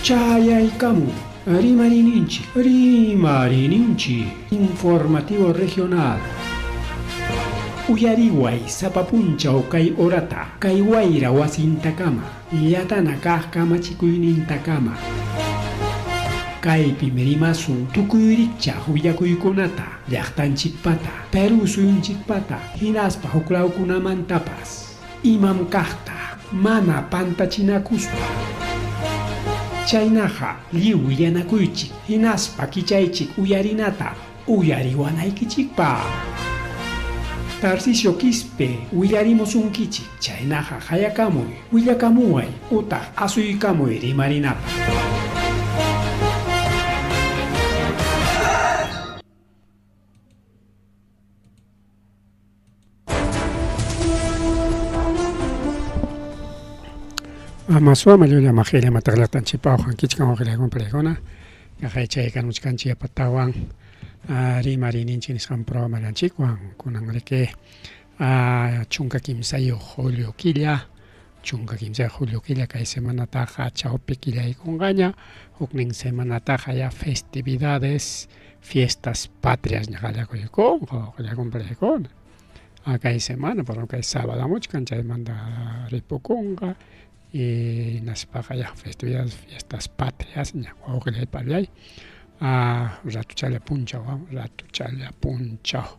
Chayaykamun Rimariyninchik, Rimariyninchik, Informativo Regional. Uyariway sapa punchaw kay horata, kay wayra wasintakama, llatana kaq kamachikuynintakama. Kaypim rimasun tukuy rikchaq willakuykunata, llaqtanchikpata, Perú suyunchikpata, hinaspa huklawkunamantapas. Imam kaqta mana pantachinakuspa. Chaynaqa lliw willanakuychik hinaspa kichaychik uyarinata uyariwanaykichikpaq. Tarcisio Quispe willarimusunkichik, chaynaqa qayakamuy, willakamuway utaq asuykamuy rimarinapaq. Amaswama llulla maqilla mataqllaqtanchikpa uqankichkan uqllaykuna palaykuna kaqay chaykamuchkanchik yapatawan rimariyninchik nisqan programallanchikwan kunan riki 13 julio killa 13 julio killa kay semanataqa chawpi killaykunqaña huknin semanataqa ya festividades fiestas patrias ña qallakuykunqa uqllaykuna palaykuna kay semana por kay sábado hamuchkan chaymanta ripukunqa y hinaspaqa ya festividades fiestas patrias ña wawqillay pallay ratuchalla punchaw ratuchalla punchaw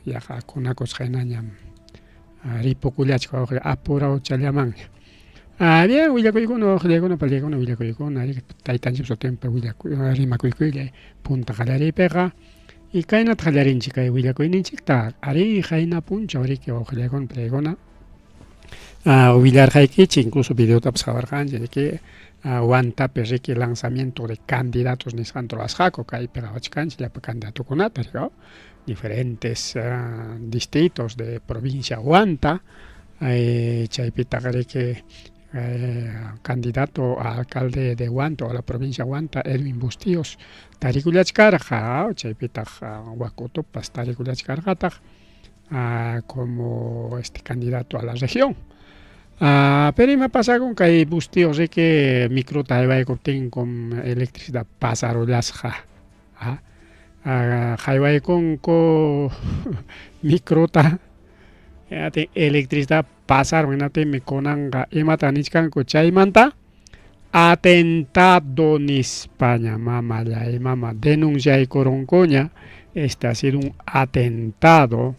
yaqa kunakusqaynañam ripukullachka wawqillay apurawchallamanña. Bien willakuykuna wawqillaykuna pallaykuna willakuykuna taytanchikpa sutinpi willakuy rimakuykullay punta qallariypiqa y kaynata qallarinchik kay willakuyninchikta arí qayna punchaw riki wawqillaykuna pallaykuna willarqaykichik incluso videotapas qawarqanchik riki Huantapi riki lanzamiento de candidatos nisqanta ruwasqaku kaypi qawachkanchik llapa candidatokunata riki diferentes distritos de provincia Huanta chaypitaq riki candidato a alcalde de Huanta o a la provincia Huanta Edwin Bustíos tarikullachkarqa chaypitaq Huacotopas tarikullachkarqataq como este candidato a la región. Pero ima pasakun kay Bustíos riki microta haywaykuptinkum electricidad pasarullasqa haywaykunku microta electricidad pasarun hinaptinmi kunanqa imata nichkanku chaymanta atentado nispaña mamallay mama denunciaykurunkuña este ha sido un atentado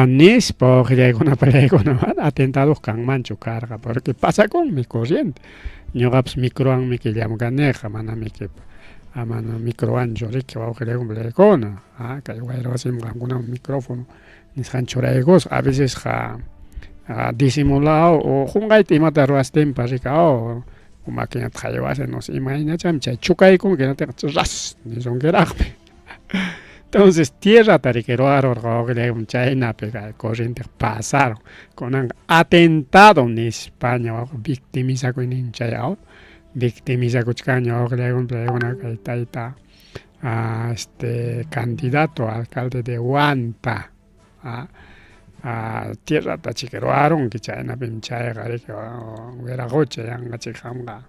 nispa wawqillaykuna pallaykuna mana atentadoq kanmanchu karqa porque pasakunmi corriente ñuqapas microwanmi llamkaniqa manamiki mana microwanchu riki wawqillaykuna pallaykuna kay wayra wasiman qamkunaman microfono nisqan churaykusqa a vecesqa disimulado o qunqayta imata ruwastinpas riki makinata haywasqa no sé imaynachami chay chukaykunki hinaptinqa ras nisunkiraqmi entonces tierrata riki ruwarurqa wawqillaykuna chaynapi kay corrienteqa pasarun kunanqa atentado nispaña wawqi victimizakuynin chay victimizakuchkanña wawqillaykuna paykuna kay tayta este candidato a alcalde de Huanta tierrata chiki ruwarunki chaynapim chayqa riki wiraqocha yanqa chik qamqa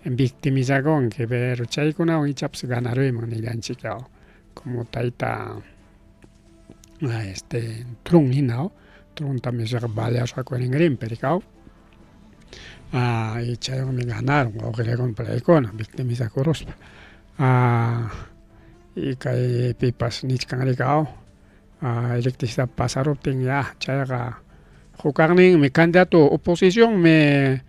victimizakunki pero chaykunawan ichapas ganaruyman nillanchik como tayta este Trump hina Trumpta misqa baleasqaku rinrinpi riki y chaywanmi ganarun wawqillaykuna palaykuna victimizakuruspa y kay pipas nichkan riki electricidad pasaruptin ya chayqa hukaqninmi candidato oposicionmi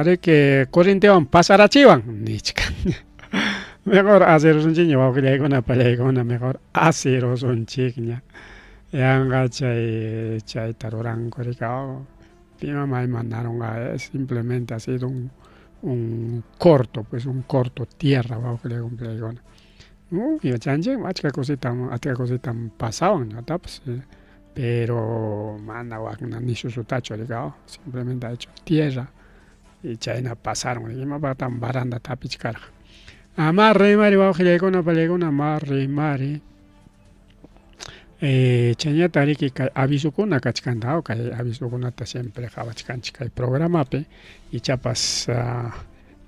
riki corrientewan pasarachiwan nichkan mejor asirusunchikña wawqillaykuna pallaykuna mejor asirusunchikña yanqa chay chayta ruranku riki pima maymanarunqa simplemente ha sido un un corto pues un corto tierra wawqillaykuna pallaykuna yachanchikmi achka cositam achka cositam pasawan ñuqatapas pero mana wakna nishusutachu riki simplemente ha hecho tierra y chayna pasarun imapaqtaq barandata hapichkarqa ama rimari wawqillaykuna pallaykuna ma rimari chayñataq riki kay avisokuna kachkanta kay avisokunata siempre qawachkanchik kay programapi ichapas.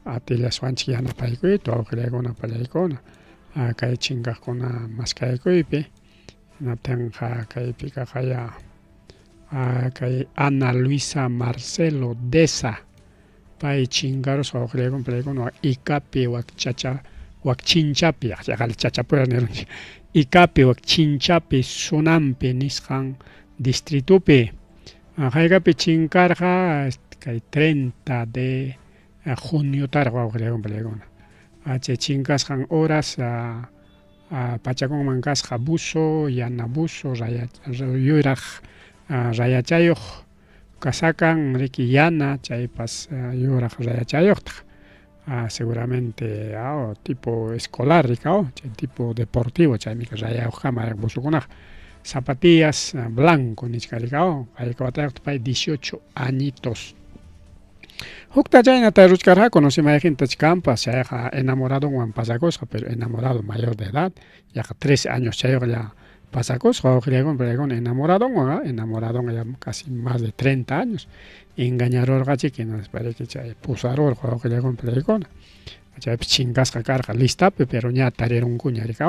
Atillaswanchik yanapaykuyta wawqillaykuna pallaykuna kay chinkaqkuna maskaykuypi. Hinaptinqa kaypi kaqaya kay Ana Luisa Marcelo Deza pay chinkarusqa wawqillaykuna pallaykuna Icapi wak chacha wak chinchapi chachapura nirunchik Icapi wak chinchapi Sunampi nisqan distritupi. Haykapi chinkarqa kay 30 de juniotaraq wawqillaykuna pallaykuna. Chay chinkasqan horas pachakunman kasqa buzo, yana buzo, raya yuraq rayachayuq kasakan riki yana chaypas yuraq rayachayuqtaq seguramente tipo escolar riki chay tipo deportivo chaymi rayayuqkama buzokunaqa zapatillas blanco nichka riki hayka watayuqtaq pay 18 añitos. Hukta chaynata ruchkarqaku, no sé mayqintach kanpas, chayqa enamoradonwan pasakusqa, pero enamorado mayor de edad, yaqa 13 años chayuqlla pasakusqa wawqillaykuna paykuna enamoradonwan, enamoradonqa ya casi más de 30 años, engañarurqachik hinaspa riki chay pusarurqa wawqillaykuna paykuna, chaypi chinkasqa karqa listapi, pero ña tarirunkuña riki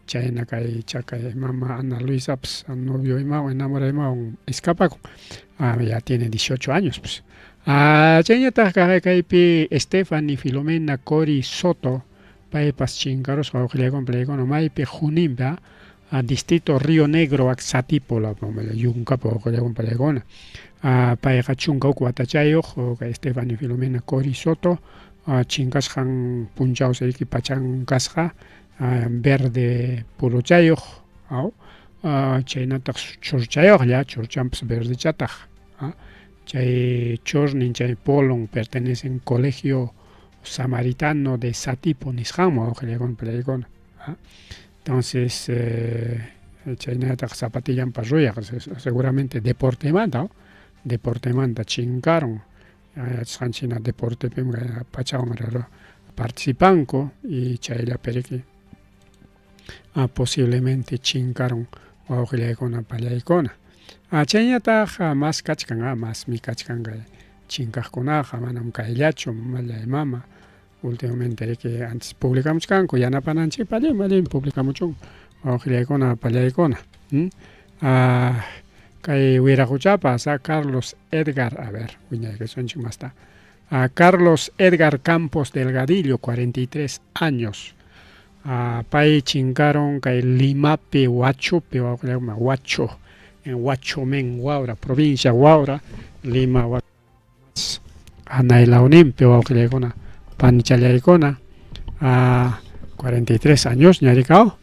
chayna kay chakay mama Ana Luisapas novio imawan enamoraymawan escapakun, ya tiene 18 años pues. Chayñataq kaypi Stephanie Filomena Cori Soto paypas chinkarusqa wawqillaykuna pallaykuna maypi Juninpi distrito Río Negro Satipo yunkapi wawqillaykuna pallaykuna payqa 11 watachayuq kay Stephanie Filomena Cori Soto chinkasqan punchaw riki pachan kasqa verde puluchayuq chaynataq churchayuqlla churchanpas verdechataq chay churnin chay polon pertenecen colegio samaritano de Satipo nisqanman wawqillaykuna pallaykuna. Entonces chaynataq zapatillanpas ruyaq seguramente deportemanta deportemanta chinkarun yachasqanchik hina deportepim pachawan participanku y chayllapi riki posiblemente chinkarun wawqillaykuna pallaykuna. Chayñataq mas kachkan masmi kachkan kay chinkaqkunaqa manam kayllachu mamallay mama últimamente riki antes publicamuchkanku yanapananchikpaq allinmi allinmi publicamuchunku wawqillaykuna pallaykuna. Kay wiraquchapas Carlos Edgar, a ver wiñaykusunchik masta. Carlos Edgar Campos Delgadillo, 43 años. Pay chinkaron kay Limapi Huachupi wawqillaykuna Huacho en Huachomen Huaura, provincia Huaura, Lima hanay lawninpi wawqillaykuna panichallaykuna 43 años ña rikaw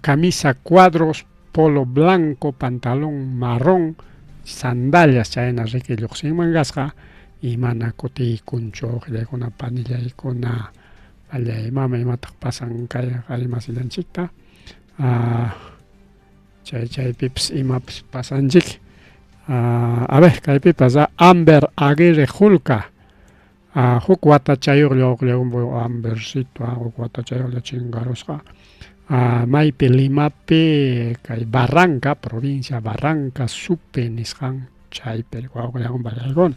camisa cuadros polo blanco pantalón marrón sandalias chayna riki lluqsinman kasqa y mana kutiykunchu wawqillaykuna panillaykuna pallay mama imataq pasan kay qhari masillanchikta chay chaypipas imapas pasanchik. A ver kaypipas Amber Aguirre Julca huk watachayuqlla wawqillaykuna Ambercito huk watachayuqlla chinkarusqa maypi Limapi kay Barranca provincia Barranca Supe nisqan chaypi wawqillaykuna pallaykuna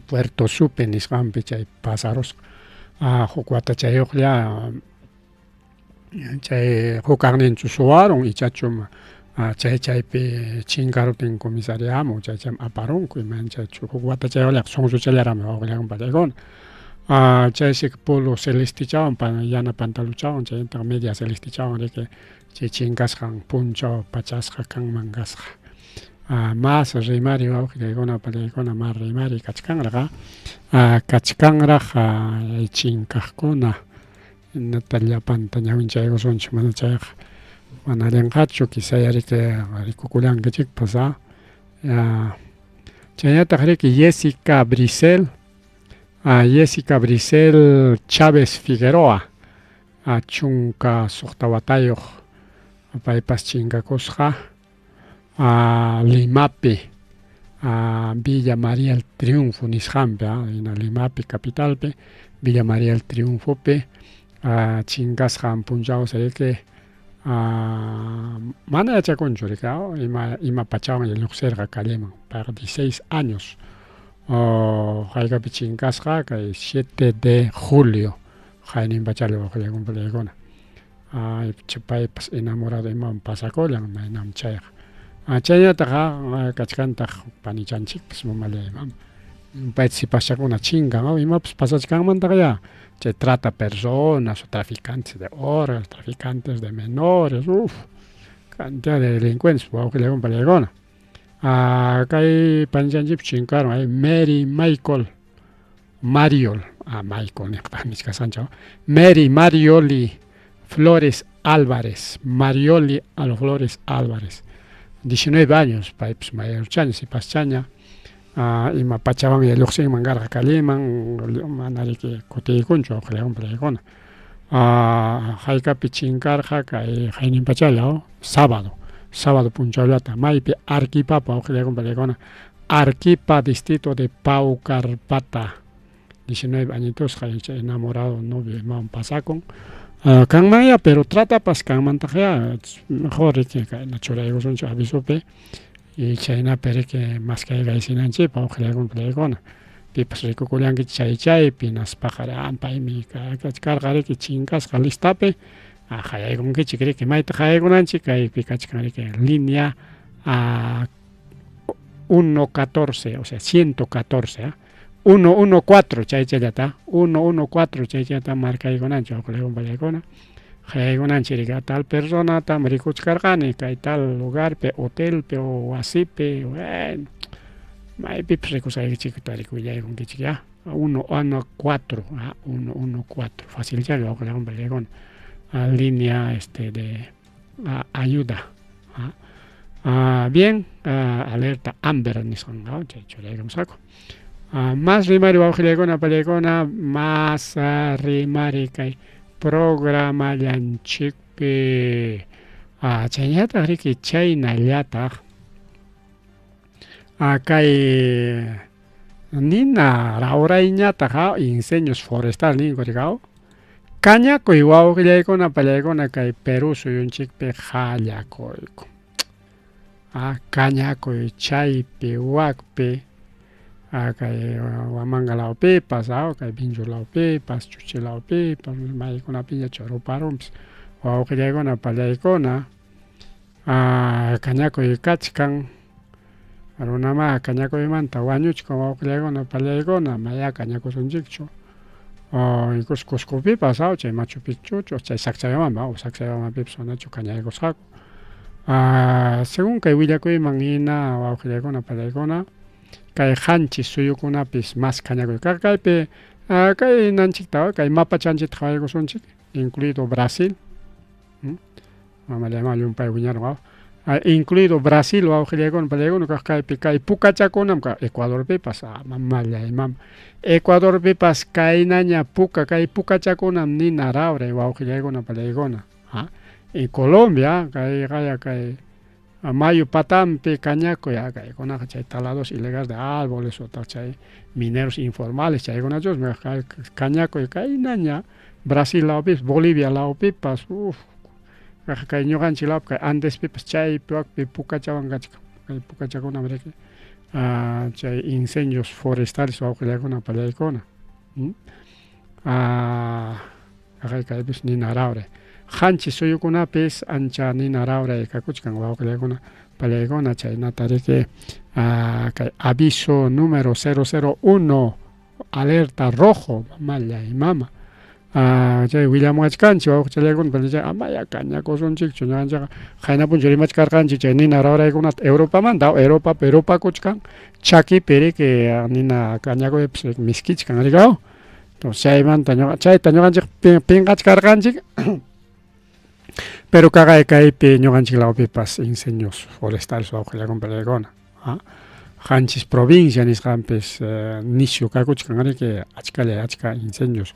Puerto Supe nisqanpi chay pasarusqa huk watachayuqlla chay huk kaqninchu suwarun ichachu chay chaypi chinkaruptin comisariaman chay chaymi aparunku imanchaychu huk watachayuqllaqa sunsuchallaraqmi wawqillaykuna pallaykuna chaysi polo celestichawan yana pantaluchawan chaynataq media celestichawan riki chay chinkasqan punchaw pachasqa kanman kasqa. Mas rimari wawqillaykuna pallaykuna mas rimari kachkanraq kachkanraq chinkaqkuna hinata llapanta ñawinchaykusunchik mana chayqa mana allinqachu quizá riki rikukullankichikpas chaynataq riki Jessica Brisel Jessica Brisel Chávez Figueroa 16 watayuq paypas chinkakusqa Limapi Villa María el Triunfo nisqanpi hina Limapi capitalpi Villa María el Triunfopi chinkasqan punchawsi riki mana yachakunchu riki ima ima pachawan lluqsirqa calleman payqa 16 años. Haykapi chinkasqa kay 7 de julio qaynin pachalla wawqillaykuna pallaykuna. Paypas enamorado imawan pasakullan maynam chayqa. Chaynataqa kachkantaq panichanchikpas mamallay mama. Payta sipaschakuna chinkan imapas pasachkanmantaqa ya chay trata personas o traficantes de órganos, traficantes de menores, uf, cantidad de delincuentes wawqillaykuna pallaykuna. Kay panichanchikpas chinkarun ay Mary Michael Mariol, Michael niqta nichkasancha, Mary Marioli Flores Álvarez, Marioli Flores Álvarez, 19 años, paypas mayorchaña, sipaschaña, ima pachawanña lluqsinman karqa calleman, mana riki kutiykunchu wawqillaykuna pallaykuna. Haykapi chinkarqa kay qaynin pachalla, sábado, sábado punchawllata, maypi Arquipapa wawqillaykuna pallaykuna, Arquipa distrito de Paucarpata, 19 añitosqa chay enamorado novio imawan pasakun. Kanmanya pero tratapas kanmantaqya, mejor riki kayna churaykusunchik avisopi y chaynapi riki maskaykasinanchikpaq wawqillaykuna pallaykuna. Pipas rikukullankichik chay chaypi hinaspaqa paymi karqa riki chinkasqa listapi qayaykunkichik riki mayta qayaykunanchik kaypi kachkan riki línea 114, o sea 114, 114 chay chayllata 114 chay chayllata markaykunanchik wawqillaykuna pallaykuna. Qayaykunanchik riki tal personatam rikuchkarqani kay tal lugarpi hotelpi o wasipi, bueno, maypipas rikusqaykichikta riki willaykunkichik ya 114, 114 facilchalla wawqillaykuna pallaykuna, línea de ayuda. Bien, alerta Amber nisqan chay churaykamusqaku. Más rimari wawqillaykuna pallaykuna, más rimari kay programallanchikpi. Chaynallataq riki chaynallataq kay nina rawrayñataq incendios forestales ninku riki kañakuy wawqillaykuna pallaykuna kay Perú suyunchikpi qallakuyku. Kañakuy chaypi wakpi kay Huamanga lawpipas, kay Vinchos lawpipas, Chuchi lawpipas, maykunapiña ruparunpas wawqillaykuna pallaykuna. Kañakuy kachkan runama kañakuymanta wañuchkan wawqillaykuna pallaykuna, maya kañakusunchikchu. Incluso Cuscopipas, chay Machu Picchu, chay Sacsayhuamán, Sacsayhuamanpipas manachu kañaykusqaku. Según kay willakuyman hina wawqillaykuna pallaykuna, kay qanchis suyukunapis mas kañakuy. Kaypi kay nanchikta kay mapachanchikta qhawaykusunchik, incluido Brasil. Mamallama llumpay wiñarun, incluido Brasil wawqillaykuna pallaykuna kaq kaypi kay pukachakunam Ecuadorpipas, mamallay mama. Ecuadorpipas kaynaña puka kay pukachakunam nina rawray wawqillaykuna pallaykuna. En Colombia kay qaya kay mayu patampi kañakuy kaykunaqa chay talados ilegales de árboles utaq chay mineros informales chaykunachusmi kañakuy kaynaña Brasil lawpipas, Bolivia lawpipas, uf, kay ñuqanchik lawpi kay Andespipas chaypi wakpi pukachawan kachkan. Kay pukachakunam riki chay incendios forestales wawqillaykuna pallaykuna. Kaypis nina rawray. Qanchis suyukunapis ancha nina rawray kakuchkan wawqillaykuna pallaykuna chaynata riki kay aviso número 001 alerta rojo mamallay mama. Chay willamuwachkanchik wawqichallaykuna chay amaya kañakusunchikchu ñuqanchikqa qayna punchaw rimachkarqanchik chay nina rawraykunata Europamanta, Europapi rupakuchkan chakipi riki nina kañakuypas miskichkan riki. Entonces chaymanta chayta ñuqanchik pinqachkarqanchik pero kaqay kaypi ñuqanchik lawpipas incendios forestales wawqillaykuna pallaykuna. Qanchis provincia nisqanpis nisyu kakuchkan riki achkalla achka incendios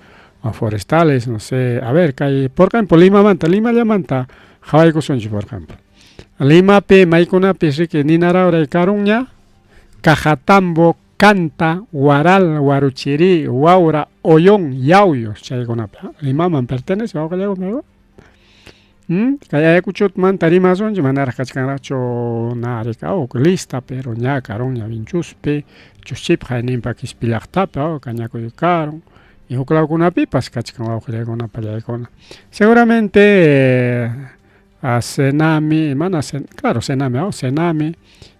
forestales, no sé, a ver, kay por ejemplo Limamanta, Limallamanta qhawaykusunchik por ejemplo. Limapi maykunapis riki nina rawray karunña, Cajatambo, Canta, Huaral, Huarochirí, Huaura, Oyón, Yauyos, chaykunapi. Limaman pertenece wawqillaykuna. Kay Ayacuchotmanta rimasunchik, manaraq kachkanraqchu narika huk lista, pero ña karunña Vinchuspi, Chuschipaq hayninpa Quispi llaqtapi kañakuy karun, y huk lawkunapipas kachkan wawqillaykuna pallaykuna. Seguramente Senami, mana claro Senami, Senami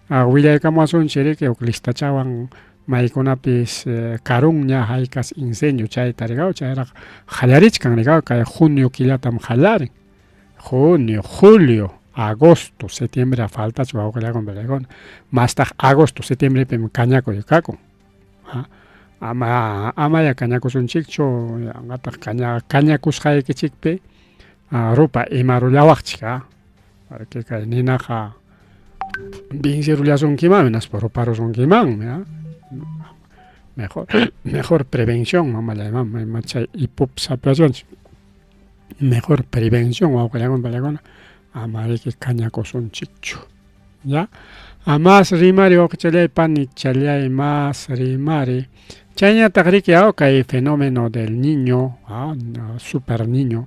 willaykamuwasunchik riki huk listachawan maykunapis karunña haykas incendio chayta rikaw, chayraq qallarichkan rikaw, kay junio killatam qallarin, junio, julio, agosto, septiembre faltachun wawqillaykuna pallaykuna, mastaq agosto, septiembrepim kañakuy kakun. Ama amaya kañakusunchikchu, yanqataq kaña kañakusqaykichikpi rupa imarullawaqchik, porque kay ninaqa vencerullasunkimanmi, hinaspa ruparusunkimanmi. Mejor mejor prevención, mamallay mama, ima chay ipop sapiasunchik. Mejor prevención, wawqillaykuna pallaykuna, ama riki kañakusunchikchu. Ya, mas rimari wawqichallay panichallay, mas rimari. Chayñataq riki kay fenómeno del niño, super niño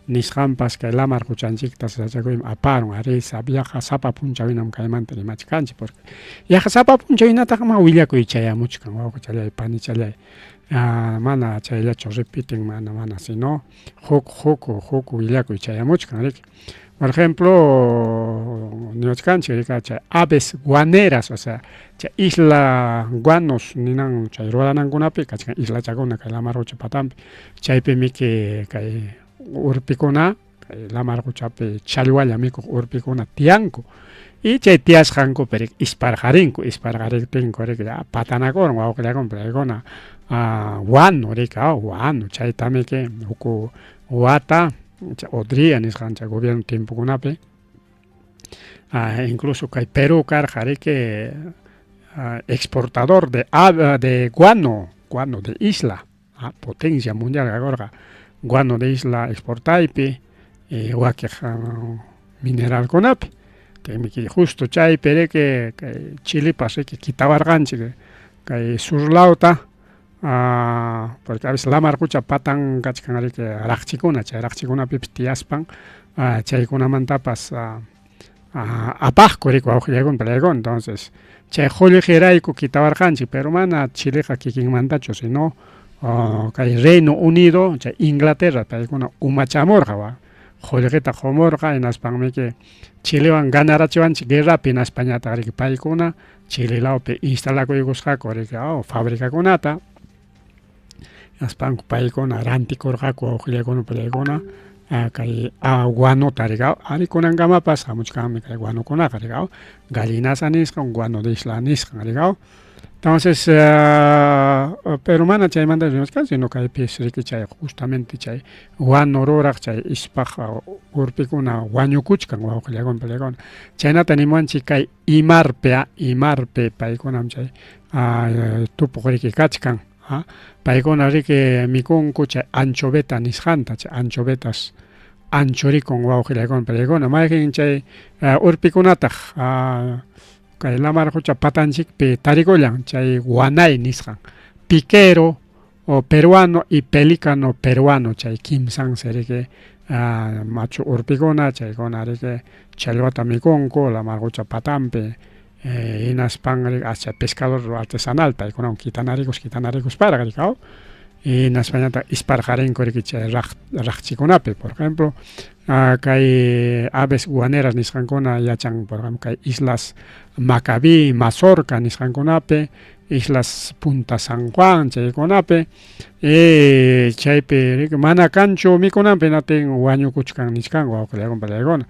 nisqanpas kay lamar quchanchikta sasachakuyman aparun. Ari yaqa sapa punchaw hinam kaymanta rimachkanchik, porque yaqa sapa punchaw hinataqma willakuy chayamuchkan, wawqichallay panichallay. Mana chayllachu repiten, mana mana, sino huk huk huk willakuy chayamuchkan riki. Por ejemplo, niwachkanchik rika chay aves guaneras, o sea, chay isla guanos ninan chay ruranankunapi kachkan islachakuna kay lamar qucha patanpi, chaypimiki kay urpikuna, kay lamar quchapi challwalla mikuq urpikuna tiyanku. Y chay tiyasqankupi riki isparqarinku, isparqariptinku riki patanakurun wawqillaykuna paykuna guano riki, guano chaytamiki huk wata Odría nisqan chay gobierno tiempokunapi, incluso kay Perú karqa riki exportador de de guano, guano de isla, potencia mundial kakurqa guano de isla exportaypi, wakiq mineralkunapi. Chaymi justo chaypi riki kay Chilepas riki kitawarqanchik kay sur lawta, porque a veces lamar qucha patan kachkan riki raqchikuna, chay raqchikunapipis tiyaspan chaykunamantapas apaqku riki wawqillaykuna pallaykuna. Entonces chay qullqirayku kitawarqanchik, pero mana Chileqa kikinmantachu, sino kay Reino Unido, chay Inglaterra paykuna umachamurqa, qullqita qumurqa, hinaspanmiki Chilewan ganarachiwanchik guerrapi, hinaspañataq riki paykuna Chile lawpi instalakuykusqaku riki fabricakunata, hinaspanku paykuna rantikurqaku wawqillaykuna pallaykuna kay guanota riki. Ari kunankamapas hamuchkanmi kay guanokunaqa riki, gallinaza nisqan, guano de isla nisqan riki. Entonces, pero mana chaymanta rimachkan, sino kaypis riki chay justamente chay guano ruraq chay ispaq urpikuna wañukuchkan wawqillaykuna pallaykuna. Chaynata nimuwanchik kay Imarpe, Imarpe paykunam chay tupuq riki kachkan. Paykuna riki mikunku chay anchoveta nisqanta, chay anchovetas anchurikun wawqillaykuna pallaykuna. Mayqin chay urpikunataq kay lamar qucha patanchikpi tarikullan chay guanay nisqan, piquero o peruano y pelícano peruano, chay kimsansi riki machu urpikuna, chaykuna riki challwata mikunku lamar qucha patanpi, hinaspan riki chay pescador artesanal paykunawan kitanarikus kitanarikusparaq riki, hinaspañataq isparqarinku riki chay raqchikunapi. Por ejemplo, kay aves guaneras nisqankuna yachan, por ejemplo, kay islas Macabí, Mazorca nisqankunapi, islas Punta San Juan chaykunapi, chaypi riki mana kanchu mikunanpi, natin wañukuchkan nichkanku wawqillaykuna pallaykuna.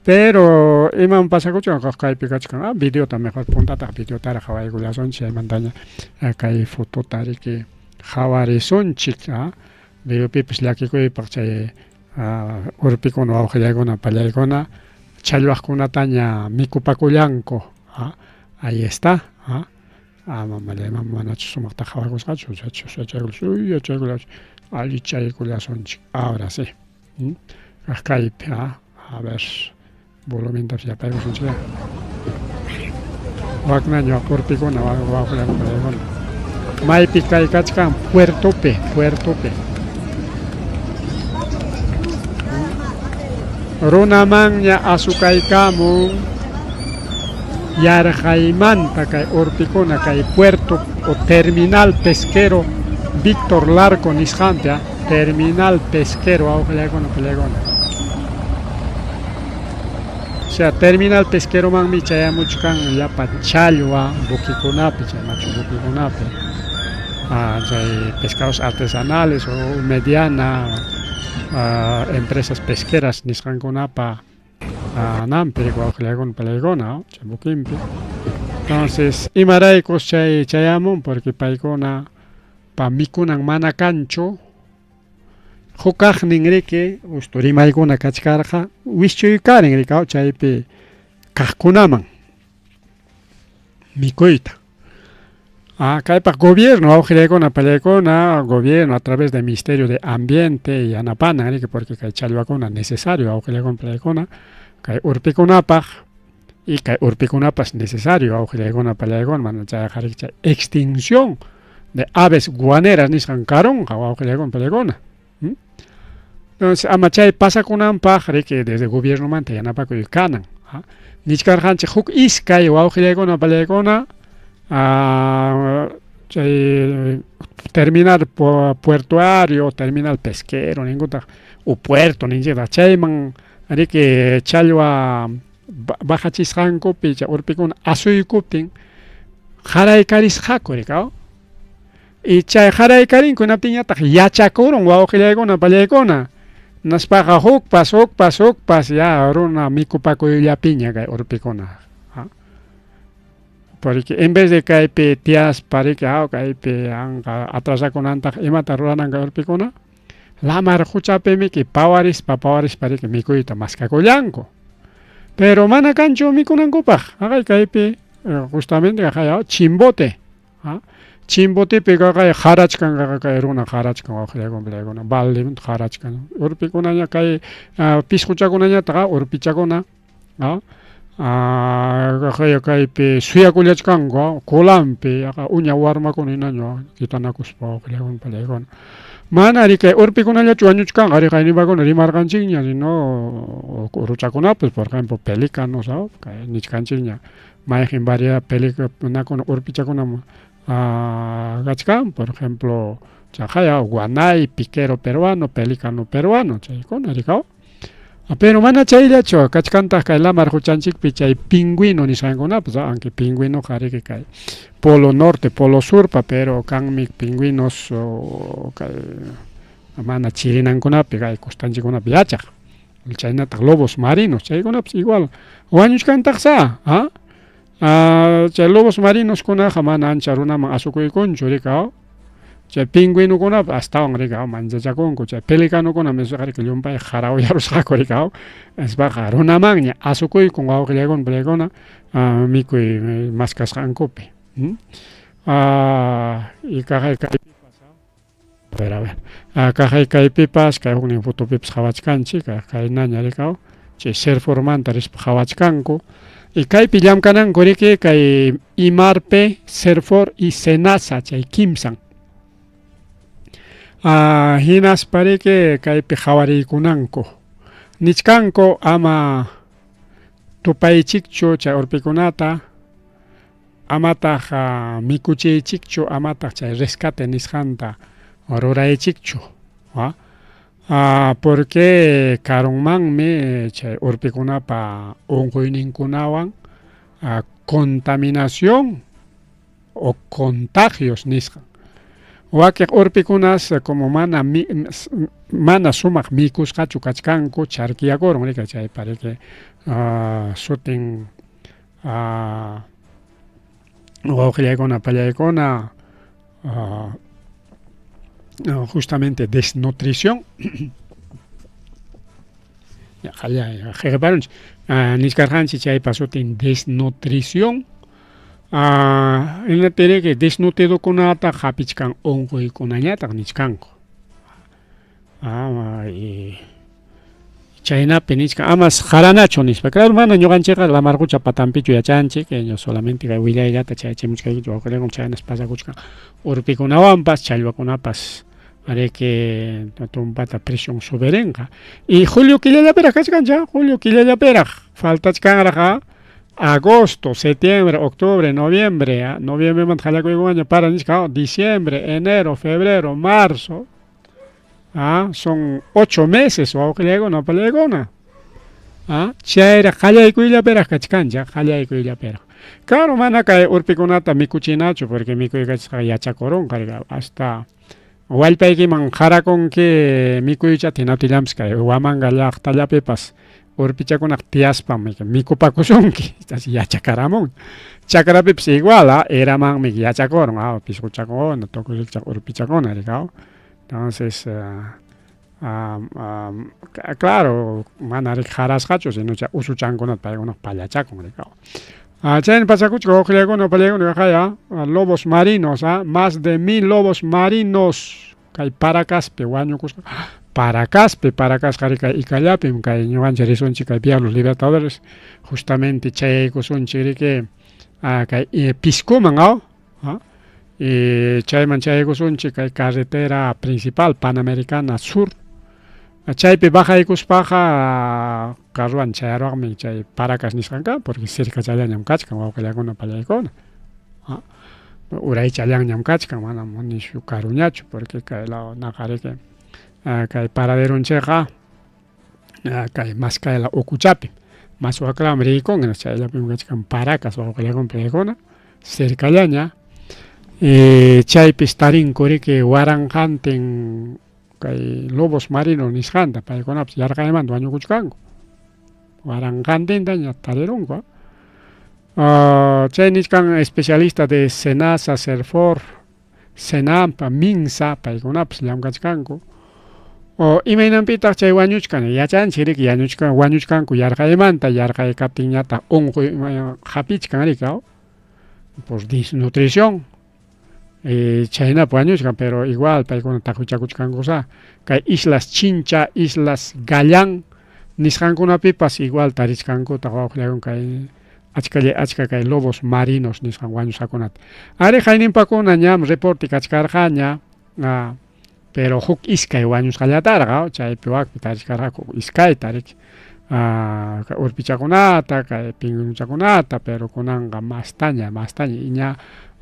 Pero imam pasakuchkan kaypi kachkan videota, mejor puntataq videotaraq qhawaykullasunchik, chaymantaña kay fotota riki qhawarisunchik. Videopipis llakikuypaq chay urpikuna wawqillaykuna pallaykuna challwaqkunataña mikupakullanku. Ahí está. Mamallay mama, manachu sumaqta qhawakusqachu, allichaykullasunchik. Ahora sí. Kaypi, a ver, volumentapas yapaykusunchik. Waknaña urpikuna wawqillaykuna pallaykuna. Maypi kay kachkan? Puertopi, puertopi. Runamanña asukaykamun yarqaymanta kay urpikuna kay puerto o terminal pesquero Víctor Larco nisqanpi, terminal pesquero awqillaykuna pallaykuna. O sea, terminal pesqueromanmi chayamuchkan llapa challwa buquekunapi, chay machu buquekunapi. Chay pescados artesanales o mediana empresas pesqueras nisqankunapa ananpi wawqillaykuna palaykuna chay buquinpi. Entonces, imaraykus chay chayamun? Porque paykuna pa mikunan mana kanchu. Hukaqnin riki justo rimaykuna kachkarqa wischuykarin rikaw chaypi kaqkunaman mikuyta. Kaypaq gobierno wawqillaykuna pallaykuna gobierno a través del Ministerio de Ambiente yanapanan riki porque kay challwakuna necesario wawqillaykuna pallaykuna kay urpikunapaq y kay urpikunapas necesario wawqillaykuna pallaykuna mana chayqa riki chay extinción de aves guaneras nisqan karunqa wawqillaykuna pallaykuna. Entonces ama chay pasakunanpaq riki desde gobiernomanta yanapakuy kanan. Nichkarqanchik huk iskay wawqillaykuna pallaykuna chay terminal puertuario, terminal pesquero ninkutaq o puerto ninchiktaq chayman riki challwa bajachisqankupi chay urpikuna asuykuptin qaraykarisqaku rikaw. Y chay qaraykarinku hinaptinñataq yachakurun wawqillaykuna pallaykuna. Naspaqa hukpas hukpas hukpas ya runa mikupakuyllapiña kay urpikuna. Porque en vez de kaypi tiyaspa riki kaypi anqa atrasakunantaq imata ruranan kay urpikuna lamar quchapimiki pawarispa pawarispa riki mikuyta maskakullanku. Pero mana kanchu mikunankupaq. Haqay kaypi justamente haqay Chimbote. Chimbotepi kaqay qarachkan kay runa qarachkan wawqillaykuna pallaykuna baldemanta qarachkan. Urpikunaña kay pisquchakunañataq urpichakuna kaypi suyakullachkanku colampi uña warmakuna hinaña kitanakuspa wawqillaykuna pallaykuna. Mana ari kay urpikunallachu wañuchkanqa ari qaynipakuna rimarqanchikña sino uruchakunapas por ejemplo pelícanos kay nichkanchikña mayqin variedad pelicanakuna urpichakuna kachkan por ejemplo chaqaya guanay, piquero peruano, pelícano peruano chaykuna rikaw. Pero mana chayllachu kachkantaq kay lamar quchanchikpi chay pingüino nisqankunapas aunque pingüinoqa riki kay polo norte, polo surpa, pero kanmi pingüinos kay mana chirinankunapi kay costanchikkunapi yachaq. Chaynataq lobos marinos chaykunapas igual wañuchkantaqsa chay lobos marinoskunaqa mana ancha runaman asukuykunchu rikaw. Chay pingüinokunapas astawan rikaw manchachakunku chay pelicanokuna nispaqa riki llumpay qarawyarusqaku rikaw. Nispaqa runamanña asukuykun wawqillaykuna pallaykuna mikuy maskasqankupi. Y kaqay kaypipas a ver a ver kaqay kaypipas kay huknin fotopipas qhawachkanchik kaynaña rikaw chay Serformanta rispa qhawachkanku. Y kaypi llamkananku riki kay Imarpe, Serfor y Senasa chay kimsan. Hinaspa riki kaypi qhawariykunanku. Nichkanku ama tupaychikchu chay urpikunata amataq mikuchiychikchu amataq chay rescate nisqanta ruraychikchu. Porque karunmanmi chay urpikunapa unquyninkunawan contaminación o contagios nisqan. Wakiq urpikunas como mana mana sumaq mikusqachu kachkanku charkiyakurun riki chaypa riki sutin wawqillaykuna pallaykuna justamente desnutrición. Qhiparunchik nichkarqanchik chaypa sutin desnutrición. Hinaptinriki desnutridokunata hapichkan unquykunañataq nichkanku. Chaynapi nichkan amas qaranachu nispa. Claro, mana ñuqanchikqa lamar qucha patanpichu yachanchik, solamente kay willayllata chayachimuchkaykichik wawqillaykuna chaynas pasakuchkan urpikunawanpas challwakunapas. Riki tumpata presión subirinqa. Y julio killallapiraq kachkancha, julio killallapiraq faltachkanraq agosto, septiembre, octubre, noviembre, noviembremanta qallakuykumanña para nichka, diciembre, enero, febrero, marzo, son 8 meses wawqillaykuna, papallaykuna. Chayraq qallaykuylapiraq kachkanchik, qallaykuylapiraq. Claro, mana kay urpikunata mikuchinachu porque mikuykachisqaqa yachakurunqa hasta wallpaykiman qarakunki mikuychata hinaptillanpas kay Huamanga llaqtallapipas urpichakunaqa tiyaspam mikupakusunki yachakaramun. Chakrapipas igual eramanmi yachakurun pisquchakuna tukuy rikchaq urpichakuna rikaw. Entonces claro mana riki qarasqachu sino chay usuchankunata paykunaqa pallachakun rikaw. Chayna pasakuchka wawqillaykuna pallaykuna kaqaya lobos marinos más de 1000 lobos marinos kay Paracaspi wañukusqa. Paracaspi, Paracasqa riki kay Icallapim kay ñuqanchik risunchik kay Vía Los Libertadores justamente chayaykusunchik riki kay Piscoman aw y chayman chayaykusunchik kay carretera principal Panamericana Sur chaypi bajaykuspaqa carrowan chayaruwaqmi chay Paracas nisqanka porque cercachallañam kachkan wawqillaykuna pallaykuna uraychallanñam kachkan manam nishu karuñachu porque kay law naqa riki kay paraderonchikqa kay Mascayla ukuchapi mas waklaman riykun chayllapim kachkan Paracas wawqillaykuna pallaykuna cercallaña chaypis tarinku riki waranqantin kay lobos marinos nisqanta paykunapas yarqaymanta wañukuchkanku waranqantinta ña tarirunku. Chay nichkan especialista de SENASA, SERFOR, SENAMPA, MINSA paykunapas llamkachkanku. Imaynanpitaq chay wañuchkan yachanchik riki wañuchkanku yarqaymanta yarqay kaptinñataq unquy hapichkan riki por desnutrición chaynapi wañuchkan pero igual paykuna taqwichakuchkankusa kay Islas Chincha, Islas Gallán nisqankunapipas igual tarichkankutaq wawqillaykuna kay achkalla achka kay lobos marinos nisqan wañusqakunata. Ari qayninpakuna ñam reporte kachkarqaña pero huk iskay wañusqallatarqa chaypi wakpi tarichkarqaku iskayta riki urpichakunata kay pingüinuchakunata pero kunanqa mastaña mastaña ña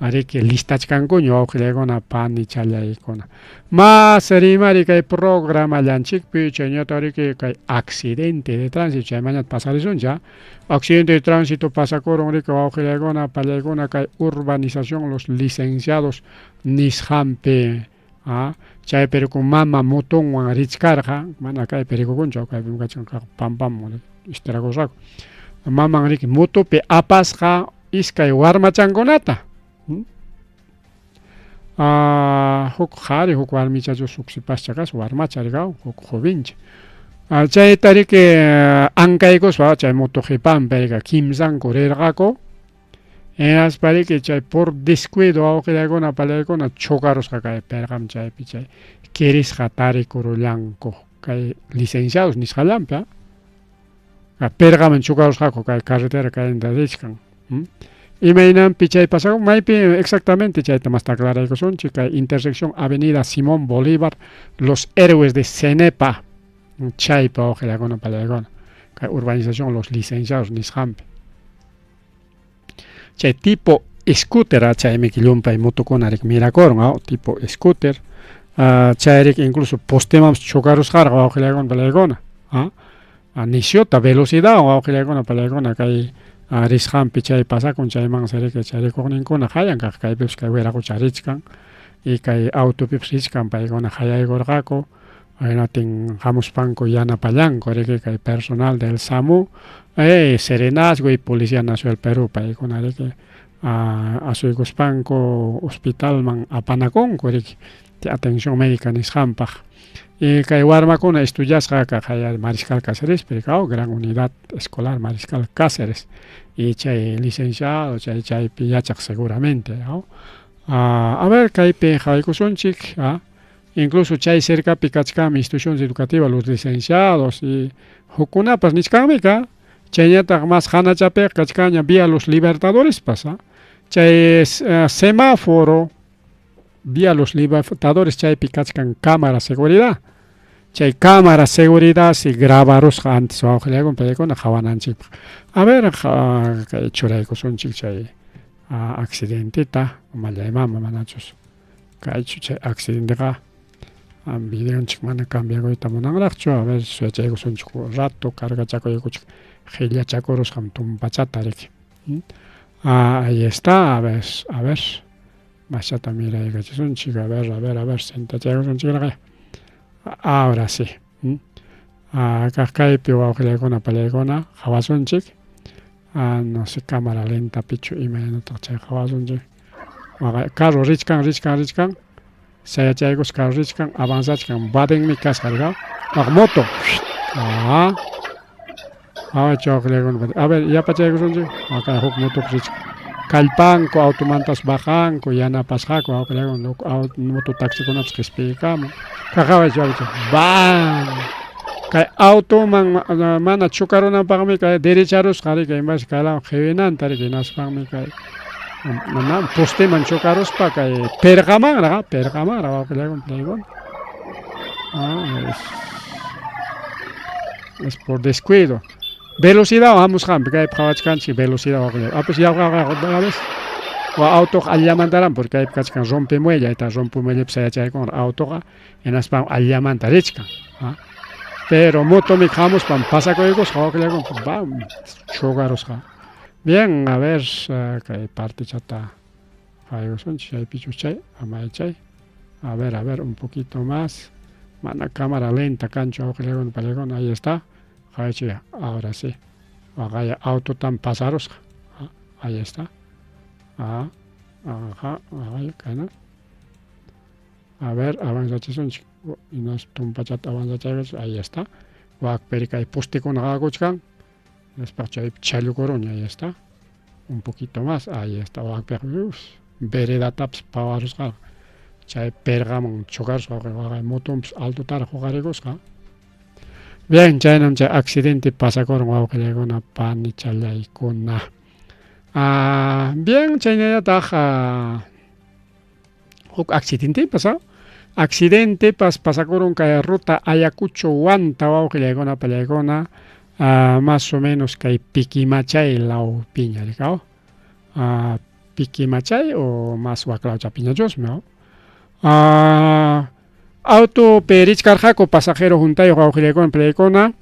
riki listachkankuña wawqillaykuna panichallaykuna. Mas rimari kay programallanchikpi chayñata riki kay accidente de tránsito chaymañata pasarisunchik accidente de tránsito pasakurun riki wawqillaykuna pallaykuna kay urbanización Los Licenciados nisqanpi chaypi rikun mama motonwan richkarqa mana kaypi rikukunchu kaypim kachkan pampaman istirakusqaku maman riki motopi apasqa iskay warmachankunata huk qhari huk warmichachus huk sipascha kasqa warmacha rikaw huk jovencha chayta riki ankaykuspa chay moto qipanpi riki kimsanku rirqaku hinaspa riki chay por descuido wawqillaykuna pallaykuna chocarusqa kay perqam chaypi chay kirisqa tarikurullanku kay Licenciados nisqallanpi perqaman chocarusqaku kay carretera kayninta richkan. Imaynanpi chay pasakun maypi exactamente chayta masta aclaraykusunchik kay intersección Avenida Simón Bolívar Los Héroes de Cenepa chaypi wawqillaykuna pallaykuna kay urbanización Los Licenciados nisqanpi. Chay tipo scooter chaymi llumpay motokuna riki mirakurun tipo scooter chay riki incluso postemanpas chocarusqarqa wawqillaykuna pallaykuna nisyuta velocidadwan wawqillaykuna pallaykuna kay risqanpi chay pasakun chaymansi riki chay rikuqninkuna hayan kaq kaypipas kay wiraqucha richkan y kay autopipas richkan paykuna hayaykurqaku hinatin hamuspanku yanapallanku riki kay personal del SAMU Serenazgo y Policía Nacional Perú paykuna riki asuykuspanku hospitalman apanakunku riki atención médica nisqanpaq. Y kay warmakuna estudiasqa kaq Mariscal Cácerespi rikaw gran unidad escolar Mariscal Cáceres y chay licenciado chay chaypi yachaq seguramente a ver kaypi qhawaykusunchik incluso chay cercapi kachkanmi instituciones educativas Los Licenciados y hukkunapas nichkanmi ka chayñataq mas hanachapiqa kachkanña Vía Los Libertadorespas chay semáforo. Vía Los Libertadores chaypi kachkan cámara seguridad. Chay cámara seguridad si grabarusqa antes wawqillaykuna paykuna qhawananchikpaq. A ver, kay churaykusunchik chay accidenteta mama manachus kaychu chay accidenteqa videonchik mana cambiakuyta munanraqchu. A ver, suyachaykusunchik rato cargachakuykuchik qillachakurusqam tumpachata riki. Ahí está, a ver, a ver. Machata miraykachisunchik, a ver, a ver, a ver, sentachaykusunchikraq. Ahora sí. Kaq kaypi wawqillaykuna pallaykuna qhawasunchik. No sé, cámara lenta pichu imaynataq chay qhawasunchik. Carro richkan, richkan, richkan. Sayachaykus carro richkan, avanzachkan. Badenmi kasqa, rika. Waq moto. Wawqillaykuna. A ver, yapachaykusunchik. Waqay huk moto richkan. Kallpanku, automantas bajanku, yanapasqaku wawqillaykuna, moto taxikunapas qispiykamun. Kaqaway bam! Kay automan mana chocarunanpaqmi kay derecharusqa riki, imas kaylawan qiwinanta riki, hinaspanmi kay posteman chocaruspa kay perqamanraq, perqamanraq wawqillaykuna pallaykuna. Es por descuido. Velocidad hamusqanpi kaypi qhawachkanchik velocidad wawqillaykuna. Ah, pues ya, ya ves. Wa autoqa allamantaran porque kaypi kachkan rompemuelle, ahí está rompemuellepi sayachaykunqa autoqa hinaspa allamanta richkan. Pero motomi hamuspan pasakuykusqa wawqillaykuna, bam, chocarusqa. Bien, a ver, kay partichata qhawaykusunchik chaypichus chay, amay chay. A ver, un poquito más. Mana cámara lenta kanchu wawqillaykuna pallaykuna, ahí está. Qhawaychik, ahora sí. Waqaya autotan pasarusqa. Ahí está. Ajá, kayna. A ver, avanzachisunchik. Hinas tumpachata avanzachaykuchik, ahí está. Wakpiri kay postekuna qakuchkan. Hinaspa chaypi challukuruña, ahí está. Un poquito más, ahí está. Wakpiqa veredatapas pawarusqa. Chay perqaman chocarusqa, waqay motonpas altotaraq huqarikusqa. Bien, chaynam chay accidente pasakurun wawqillaykuna panichallaykuna. Bien, chaynallataq huk accidentepas, accidentepas pasakurun kay ruta Ayacucho Huanta wawqillaykuna pallaykuna, más o menos kay Piquimachay lawpiña rikaw. Piquimachay o más waklawchapiñachusmi. Autopi richkarqaku pasajero huntayuq wawqillaykuna pallaykuna.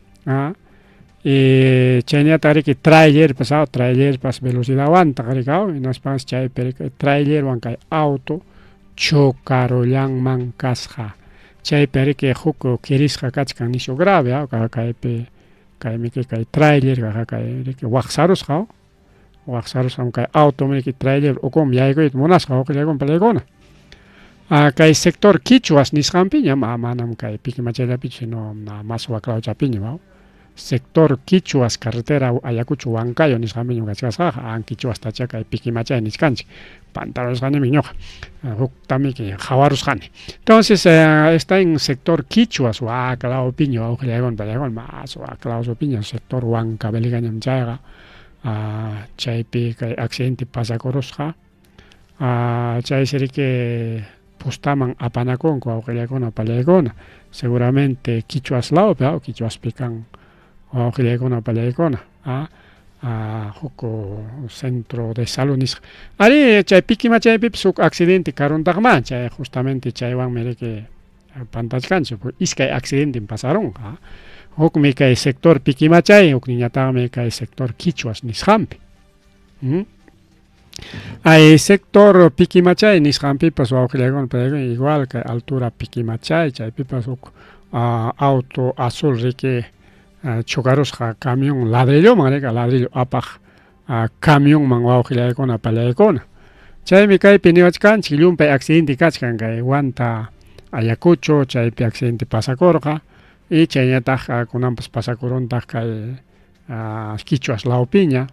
Chaynallataq riki trailerpas, trailerpas velocidadwantaq rikaw, hinaspas chaypi trailerwan kay auto chocarullanman kasqa. Chaypi riki huk kirisqa kachkan nishu grave, kaypi kaymiki kay trailer kay riki waqsarusqa, waqsarusqam kay auto riki trailer ukuman yaykuyta munasqa wawqillaykuna pallaykuna. Kay sector Quichuas nisqanpiña, manam kay Piquimachayllapichu, sino más waklawchapiña. Sector Quichuas, carretera Ayacucho Huancayo nisqanpiñam kachkasqaqa, an Quichuastacha kay Piquimachay nichkanchik. Pantarusqanimi ñuqa, huktamiki qhawarusqani. Entonces, está en sector Quichuas, waklawpiña wawqillaykuna pallaykuna, más waklawpiña sector Huancavelicañam chayqa. Chaypi kay accidente pasakurusqa. Chaysi riki postaman apanakunku wawqillaykuna pallaykuna. Seguramente Quichuas lawpi, Quichuaspi kan wawqillaykuna pallaykuna. Huk centro de salud nisqa. Ari chay Piquimachaypipas huk accidente karuntaqma, chay justamente chaywanmi riki pantachkanchik, iskay accidentem pasarunqa. Hukmi kay sector Piquimachay, hukniñataqmi kay sector Quichuas nisqanpi. Ay sector Piquimachay nisqanpipas wawqillaykuna pallaykuna igual kay altura Piquimachay chaypipas huk auto azul riki chocarusqa camión ladrilloman rika, ladrillo apaq camionman wawqillaykuna pallaykuna. Chaymi kaypi niwachkanchik llumpay accidente kachkan kay Huanta Ayacucho chaypi accidente pasakurqa y chaynataq kunanpas pasakuruntaq kay Quichuas lawpiña.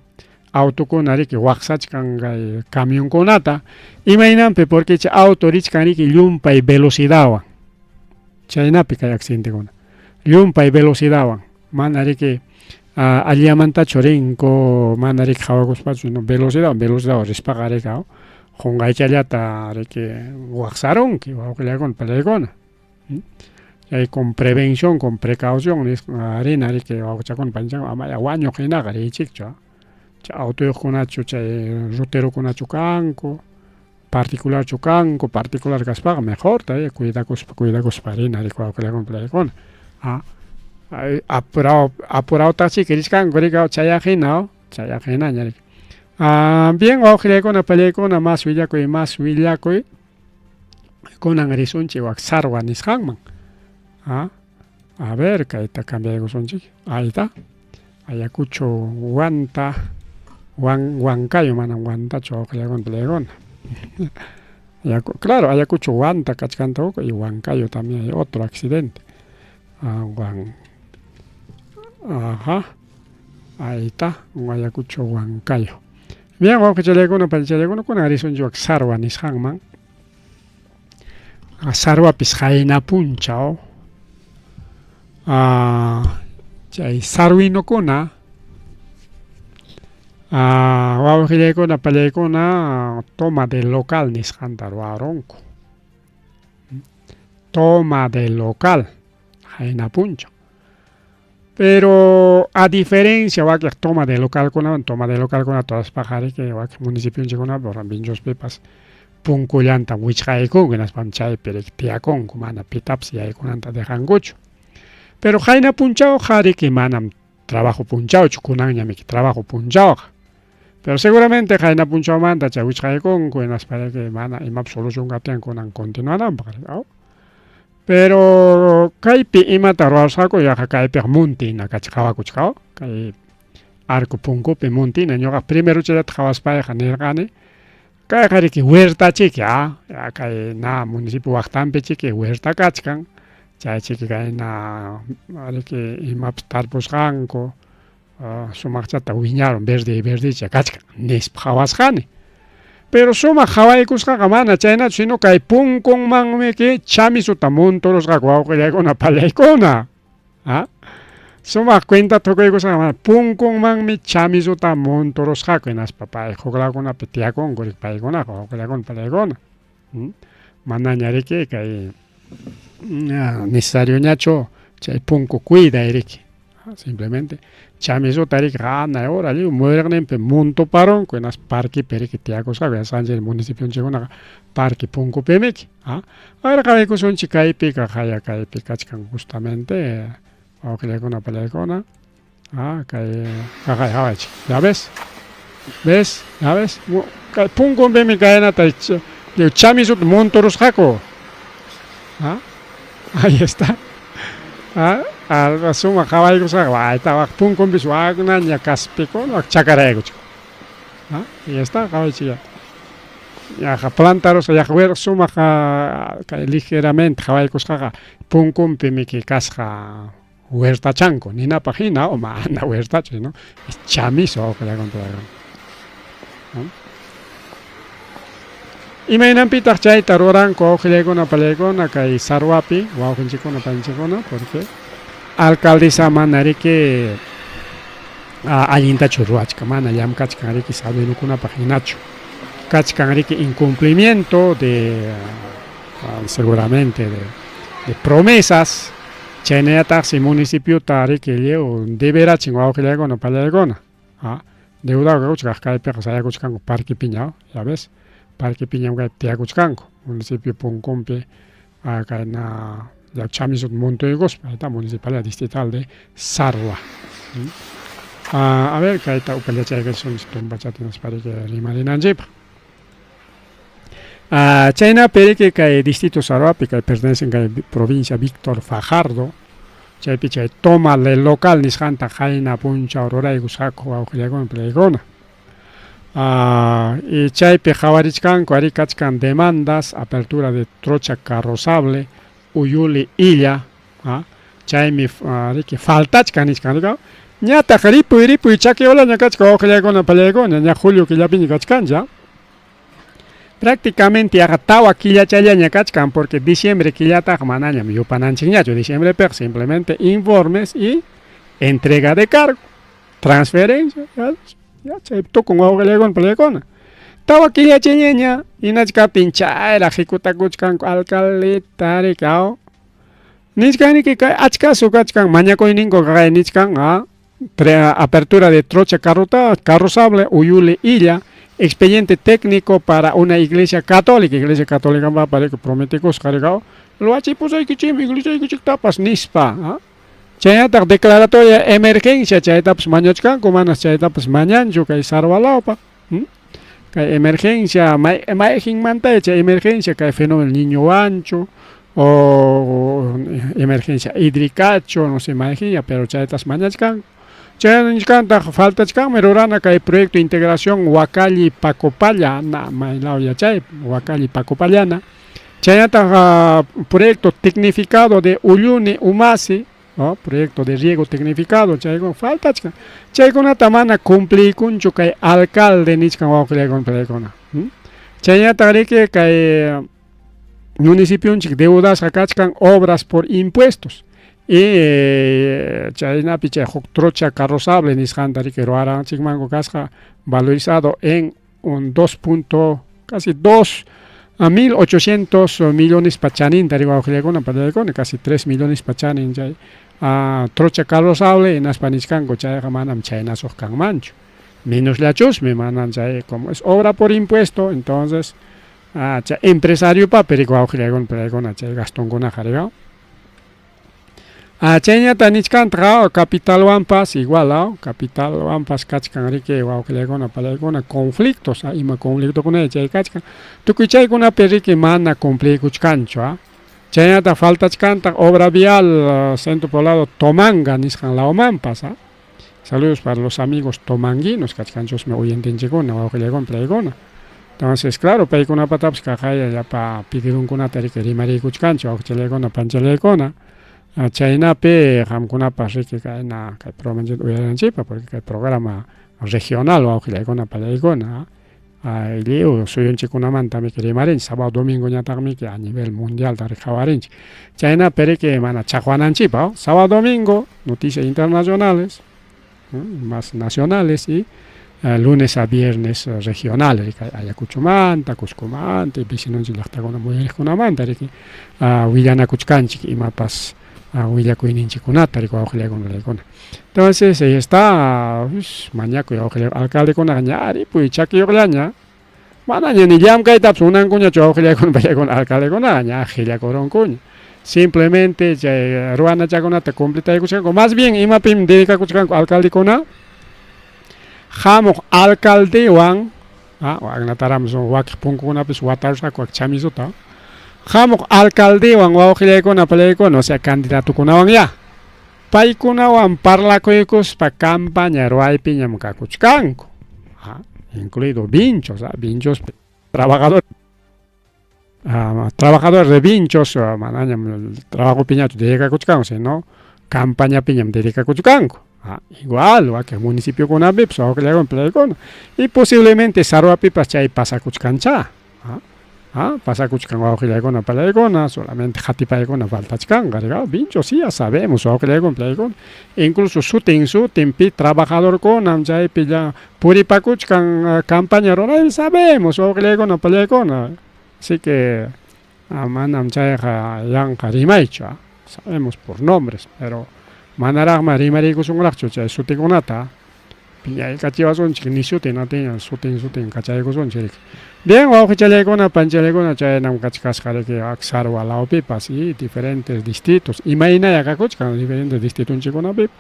Autokuna riki waqsachkan kay camionkunata, imaynanpi porque chay auto richkan riki llumpay velocidadwan. Chaynapi kay accidentekuna. Llumpay velocidadwan, mana riki allamantachu rinku, mana riki qhawakuspachu, no velocidad, velocidadwan rispaqa rika. Qunqaychallata riki waqsarunki wawqillaykuna palaykuna. Chay con prevención, con precaución nisqa rina riki wawqichakuna panichakuna amaya wañuq hinaqa riychikchu. Chay autoyuqkunachu chay ruterokunachu kanku, particularchu kanku, particular kaspaqa mejorta cuidakuspa cuidakuspa rina riki wawqillaykuna palaykuna. Apurao apurautaqchiki richkanku riki chayaq hina chayaq hinaña riki. Bien wawqillaykuna palaykuna mas willakuy mas willakuy kunan risunchik wak Sarwa nisqanman. A ver kayta cambiaykusunchik. Ahí está. Ayacucho Huanta Huancayo manam Huantachu wawqillaykuna palaykuna. Claro, Ayacucho Huanta kachkanta huk y Huancayo también hay otro accidente. Huan Ajá. Ahí está, Ayacucho Huancayo. Bien, wawqichallaykuna panichallaykuna kunan risunchik wak Sarwa nisqanman. Sarwapis qayna punchaw chay sarwinukuna wawqillaykuna pallaykuna toma de local nisqanta ruwarunku. Toma de local qayna punchaw. Pero a diferencia wakiq toma de localkunawan, toma de localkuna todaspaqqa riki wakiq municipionchikkunapi Vinchospipas punkullanta wichqaykunku hinaspam chaypi riki tiyakunku mana pitapas yaykunanta dejankuchu. Pero qayna punchawqa riki manam trabajo punchawchu, kunanñamiki trabajo punchawqa. Pero seguramente qayna punchawmanta chay wichqaykunku hinaspa riki mana imapas solución kaptin kunan continuananpaq. Pero kaypi imata ruwasqaku yaqa kaypiqa munti hina qhawakuchkaw kay arco punkupi munti hina ñuqa primero chayllata qhawaspayqa nirqani kayqa riki huertachiki kay na municipio waqtanpi chiki huerta kachkan chay chiki kayna riki imapas tarpusqanku sumaqchata wiñarun verde verdecha kachkan nispa qhawasqani. Pero sumaq qhawaykusqaqa mana chaynachu sino kay punkunmanmiki chamisuta munturusqaku wawqillaykuna pallaykuna. Sumaq cuentata tukuykusqaqa mana punkunmanmi chamisuta munturusqaku hinaspa pay huklakunapi tiyakunku riki paykunaqa wawqillaykuna pallaykuna. Manaña riki kay necesarioñachu chay punku cuiday riki. Simplemente chamisuta riki hanay hora lliw muyuriqninpi muntuparunku hinaspa parquepi riki tiyakusqaku yachasqanchik municipionchikkunaqa parque punkupimiki. Ahora qawaykusunchik kaypi haya kaypi kachkan justamente wawqillaykuna pallaykuna kay qaqay qawaychik. Ya ves? ¿Ves? Ya ves? Kay punkunpimi kaynata chamisuta munturusqaku. Ahí está. Sumaq qhawaykusqaqa wayta wak punkunpis waknaña kaspikuna wak chakaraykuchik. Ahí está, qhawaychik. Yaqa plantarusqa yaqa sumaq kay ligeramente qhawaykusqaqa punkunpi miki kasqa huertachanku ninapaq hina o mana huertachu sino es chamizo wawqillaykuna. Imaynanpitaq chayta ruranku wawqillaykuna pallaykuna kay Sarwapi wawqinchikkuna paninchikkuna porque alcaldesa mana riki allintachu ruwachkan mana llamkachkan riki sarwinukunapaq hinachu kachkan riki incumplimiento de seguramente de promesas chaynallataqsi municipiota riki lliw deberachin wawqillaykuna pallaykuna. Deuda kakuchkaq kaypiqa sayakuchkanku parquepiña, ya ves, parquepiñam kaypi tiyakuchkanku municipio punkunpi kayna chamisuta muntuykuspa ahí municipalidad distrital de Sarwa. A ver kayta upallachaykachisunchik tumpachata hinaspa riki rimarinanchikpaq. Chaynapi riki kay distrito Sarwapi kay pertenecen kay provincia Víctor Fajardo chaypi chay toma del local nisqanta qayna punchaw ruraykusqaku wawqillaykuna palaykuna. Y chaypi qhawarichkanku ari kachkan demandas apertura de trocha carrozable Uyuli Illa chaymi riki faltachkan nichkan riki ñataq ripuy ripuy chakiwalaña kachkan wawqillaykuna pallaykuna ña julio killapiña kachkanchik. Prácticamente yaqa tawa killachallaña kachkan porque diciembre killataqa manañam yupananchikñachu diciembrepiqa simplemente informes y entrega de cargo, transferencia, ya chaypi tukun wawqillaykuna pallaykuna. Tawa killachañaña hinachkaptin chayraq hikutakuchkanku alcaldeta riki aw. Nichkanriki kay achkasu kachkan mañakuyninkuqa kay nichkan a apertura de trocha carruta carrozable Uyuli Illa expediente técnico para una iglesia católica iglesia católica parece prometikusqa riki aw ruwachipusaykichikmi iglesiaykichiktapas nispa a chaynataq declaratoria emergencia chaytapas mañachkanku manas chaytapas mañanchu kay Sarwa lawpaq. Kay emergencia mayqinmantaya chay emergencia kay fenómeno niñowanchu o emergencia hídricachu no sé mayqinña pero chaytas mañachkanku. Chaynichkantaq faltachkanmi rurana kay proyecto de integración Huacalli Pacopalla na maylaw yachay Huacalli Pacopallana chaynataq proyecto tecnificado de Uyuni Umasi ¿no? Proyecto de riego tecnificado, chaykuna faltachkan. Chaykunata mana cumpliykunchu kay alcalde nichkan wawqillaykuna paykuna. Chaynataq riki kay municipionchik deudasqa kachkan obras por impuestos. Y chaynapi chay huk trocha carrozable nisqanta riki ruwaranchikmanku kasqa valorizado en un 2 punto, casi 2 a 1800 millones pa chaninta riki wawqillaykuna pallaykuna casi 3 millones pa chanin chay trocha carrozable hinaspa nichkanku chayqa manam chaynasuq kanmanchu menosllachusmi manam chay como es obra por impuesto entonces chay empresariopapi riki wawqillaykuna pallaykuna chay gastonkunaqa riki. Chayñata nichkantaq capitalwanpas igual capitalwanpas kachkan riki wawqillaykuna pallaykuna conflictos ima conflictokuna chay kachkan tukuy chaykunapi riki mana cumpliykuchkanchu chaynata faltachkantaq obra vial centro poblado Tomanga nisqan lawmanpas. Saludos para los amigos tomanguinos kachkanchusmi oyentenchikuna wawqillaykuna pallaykuna. Entonces claro paykunapatapas kaqaya llapa pedidunkunata riki rimariykuchkanchik wawqichallaykuna panchallaykuna chaynapi qamkunapas riki kayna kay programanchikta uyarinanchikpaq porque kay programa regional wawqillaykuna pallaykuna lliw suyunchikkunamantami rimarinchik sábado domingo ñataqmi a nivel mundial qhawarinchik chaynapi riki mana chaqwananchikpaq sábado domingo noticias internacionales más nacionales y lunes a viernes regionales Ayacuchomanta, Cuscomanta y vecinonchik llaqtakuna muyuriqkunamanta riki willanakuchkanchik imapas willakuyninchikkunata riki wawqillaykuna. Entonces ahí está mañakuy wawqillay alcaldekunaqa ña ripuy chakiyuqllaña manaña ni llamkaytapas munankuñachu wawqillaykuna pallaykuna alcaldekunaqa ña qillakurunkuña simplemente chay ruwanachakunata completaykuchkanku más bien imapim dedicakuchkanku alcaldekuna hamuq alcaldewan aknataram wakiq punkukunapis watarusqaku wak chamisuta hamuq alcaldewan wawqillaykuna pallaykuna o sea candidatukunawan ya paykunawan parlakuykuspa campaña ruwaypiñam kakuchkanku incluido Vinchos Vinchos trabajador trabajadores de Vinchos manañam trabajopiñachu dedicakuchkanku sino campañapiñam dedicakuchkanku igual wakin municipiokunapipas wawqillaykuna pallaykuna y posiblemente Sarwapipas chay pasakuchkancha pasakuchkan wawqillaykuna pallaykuna solamente qatipaykuna faltachkanqa Vinchos sí ya sabemos wawqillaykuna pallaykuna incluso sutin sutin pi trabajadorkunam chaypi ya puripakuchkan campaña ruray sabemos wawqillaykuna pallaykuna así que manam chayqa yanqa rimaychu sabemos por nombres pero manaraqma rimariykusunraqchu chay sutikunata piñaykachiwasunchik ni sutin atiña sutin sutin kachaykusunchik. Bien wawqichallaykuna panchallaykuna chaynam kachkasqa riki Sarwa lawpipas y diferentes distritos imaynaya kakuchkan diferentes distritonchikkunapipas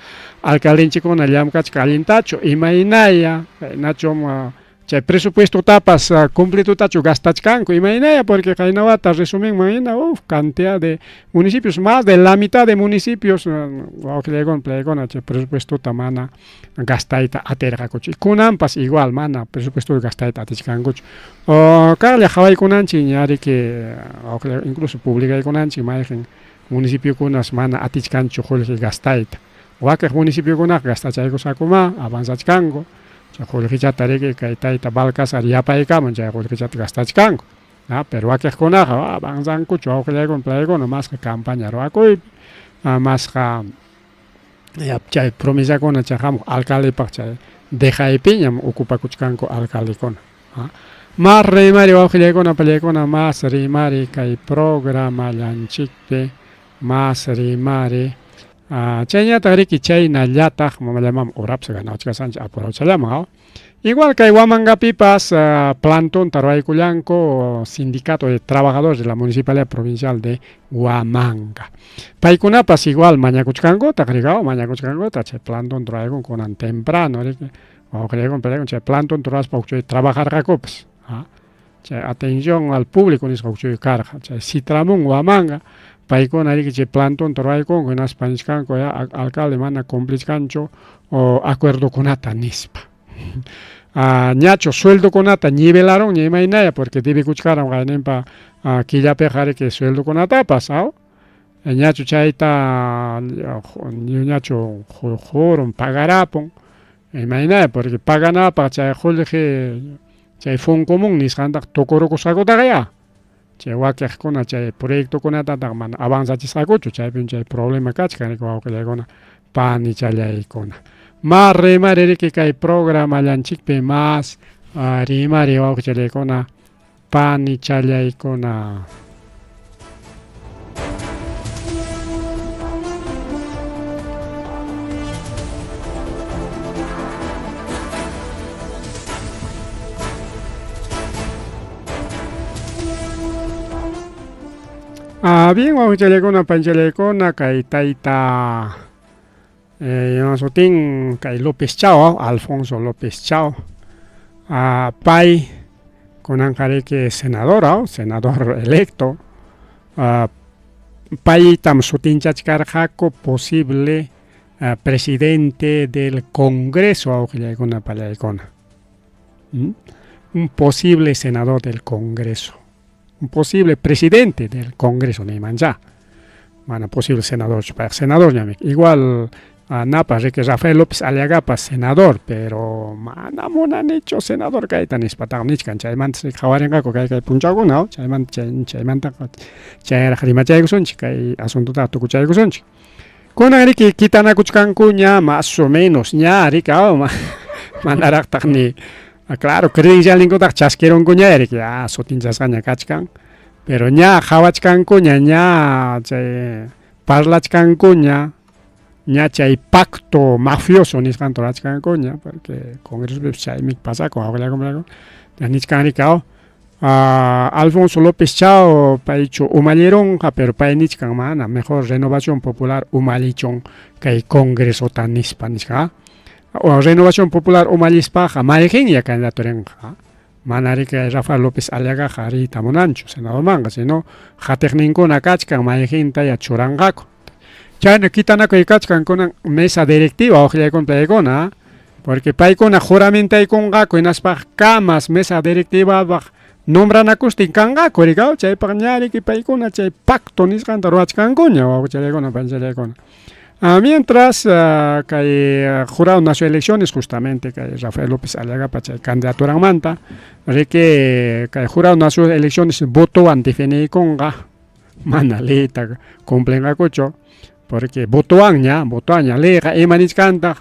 alcaldenchikkuna llamkachka allintachu imaynaya kaynachum chay presupuestotapas completutachu gastachkanku imaynaya porque qayna wata resumenman hina uf cantidad de municipios más de la mitad de municipios wawqillaykuna pallaykuna chay presupuestota mana gastayta atirqakuchu kunanpas igual mana presupuestota gastayta atichkankuchu kaqlla qhawaykunanchik ña riki incluso publicaykunanchik mayqin municipiokunas mana atichkanchu qullqi gastayta wakiq municipiokunaqa gastachaykusqakuma avanzachkanku chay qullqichata riki kay tayta Balcazar yapaykamun chay qullqichata gastachkanku pero wakiqkunaqa avanzankuchu wawqillaykuna pallaykuna masqa campaña ruwakuypi masqa chay promesakuna chay hamuq alcaldepaq chay dejaypiñam ocupakuchkanku alcaldekuna. Mas rimari wawqillaykuna pallaykuna mas rimari kay programallanchikpi mas rimari chayñataq riki chaynallataq mamallamam urapsa ganawachkasanchik apurawchallaman aw. Igual kay Huamangapipas plantonta ruwaykullanku Sindicato de Trabajadores de la Municipalidad Provincial de Huamanga. Paykunapas igual mañakuchkankutaq riki aw mañakuchkankutaq chay plantonta ruwaykun kunan temprano riki wawqillaykuna pallaykuna chay plantonta ruwaspa huk chay trabajarqakupas chay atención al público nisqa huk chay karqa chay Citramun Huamanga paykuna riki chay plantonta ruwaykunku hinaspa nichkanku ya alcalde mana cumplichkanchu acuerdokunata nispa. Ñachu sueldokunata nivelarunña imaynaya porque debikuchkaram qayninpa killapiqa riki sueldokunatapas aw ñachu chayta ñachu qurun pagarapun imaynaya porque paganapaq chay qullqi chay Foncomún nisqantaqa tukurukusqakutaqa ya chay wakiqkuna chay proyectokunatataq mana avanzachisqakuchu chaypim chay problema kachkan riki wawqillaykuna panichallaykuna. Mas rimari riki kay programallanchikpi mas rimari wawqichallaykuna panichallaykuna. Bien, wawqichallaykuna panichallaykuna kay tayta sutin kay López Chao, Alfonso López Chao, pay kunanqa riki senador, senador electo, paytam sutinchachkarqaku posible presidente del Congreso, wawqillaykuna pallaykuna. Un posible senador del Congreso, un posible presidente del Congreso niymancha, mana posible senador, payqa senador ñami, igual napas riki Rafael López Aliagapas senador, pero mana munanichu senador kayta nispataq nichkan, chaymanta qhawarinqaku kay kay punchawkuna, chaymanta chaymantaqa chayraq rimachaykusunchik kay asuntotaqa tukuchaykusunchik. Kunan riki kitanakuchkankuña más o menos ña riki manaraqtaq ni claro credencialninkutaq chaskirunkuña riki sutinchasqaña kachkan, pero ña qhawachkankuña ña chay parlachkankuña ña chay pacto mafioso nisqanta rurachkankuña porque Congresopipas chaymi pasakun wawqillaykuna nichkan riki Alfonso López Chao paychu umallirunqa pero pay nichkan mana mejor Renovación Popular umallichun kay Congresota nispa nichkan Renovación Popular umallispaqa mayqinlla candidato rinqa mana riki Rafael López Aliagaqa riyta munanchu senadormanqa sino qatiqninkuna kachkan mayqinta ya churanqaku chayna kitanakuy kachkan kunan mesa directiva wawqillaykuna paykuna porque paykuna juramentaykunqaku hinaspa kamas mesa directivapaq nombranakustin kanqaku riki chaypaq ña riki paykuna chay pacto nisqanta ruwachkankuña wawqichallaykuna panichallaykuna. Mientras kay jurado nacional de elecciones justamente kay Rafael López Aliagapa chay candidaturanmanta riki kay jurado nacional de elecciones votowan definiykunqa mana leyta cumplinqakuchu porque votowanña votowanña leyqa ima nichkantaq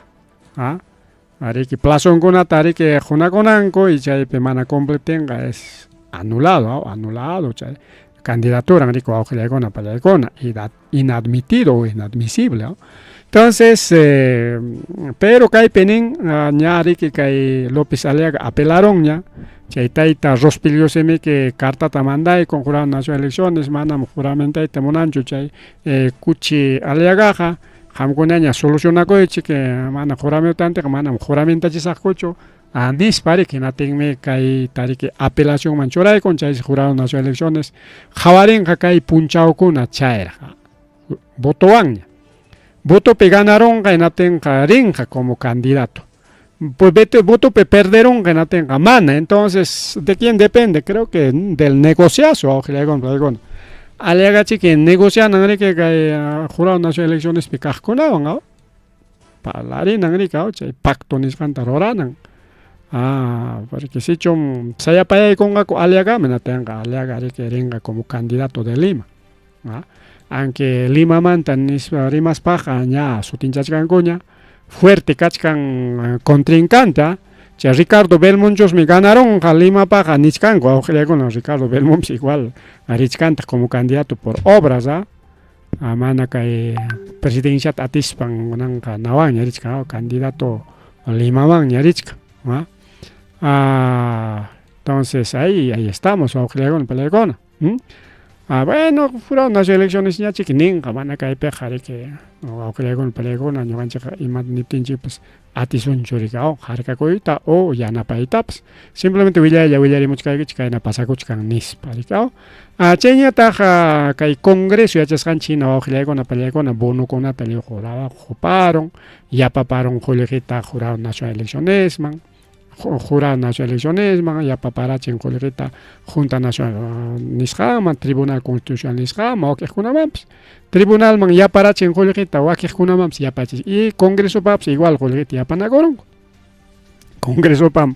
riki plazonkunata riki qunakunanku y chaypi mana cumpliptinqa es anulado anulado chay candidaturan riki wawqillaykuna pallaykuna inadmitido o inadmisible. Entonces pero kaypi nin ña riki kay López Aliaga apelaronña chay tayta Rospigliosimiki cartata mandaykun jurado nacional de elecciones manam juramentayta munanchu chay kuchi Aliagaqa qamkunaña solucionakuychik mana juramentantiqa manam juramentachisaqkuchu nispa riki hinatinmi kayta riki apelacionman churaykun chaysi jurado nacional de elecciones qhawarinqa kay punchawkuna chayraq votowanña votopi ganarunqa hinatinqa rinqa como candidato pues votopi perderunqa hinatinqa mana entonces ¿de quién depende? Creo que del negociazo wawqillaykuna Aliagachiki negocianan riki kay jurado nacional de eleccionespi kaqkunawan parlarinan riki chay pacto nisqanta ruranan porque sichum sayapayaykunqaku Aliagaman hinatinqa Aliaga riki rinqa como candidato de Lima aunque Limamanta nispa rimaspaqa ña sutinchachkankuña fuerte kachkan contrincante. Chay Ricardo Belmonchosmi ganarunqa Limapaqa nichkanku wawqillaykuna Ricardo Belmontes igual richkantaq como candidato por obras a mana kay presidenciata atispan kunanqa nawanña richkan candidato Limamanña richkan ah, entonces ahí ahí estamos wawqillaykuna palaykuna. Ah, bueno, jurado nacional elecciones ñachiki ninqa mana kaypiqa riki wawqillaykuna palaykuna ñuqanchikqa ima niptinchikpas atisunchu riki aw harkakuyta o yanapaytapas simplemente willaylla willarimuchkaykichik kayna pasakuchkan nispa riki aw ah, chayñataq ah, kay congreso yachasqanchik hina wawqillaykuna palaykuna bonokunata lliw quparun yapaparun qullqita jurado nacional eleccionesman Jurado Nacional Eleccionesman, yapaparachin qullqita Junta Nacional nisqanman, Tribunal Constitucional nisqanman, wakiqkunamanpas. Tribunalman yaparachin qullqita, wakiqkunamanpas yapachin. Y Congresopaqpas igual qullqita yapanakurunku. Congresopam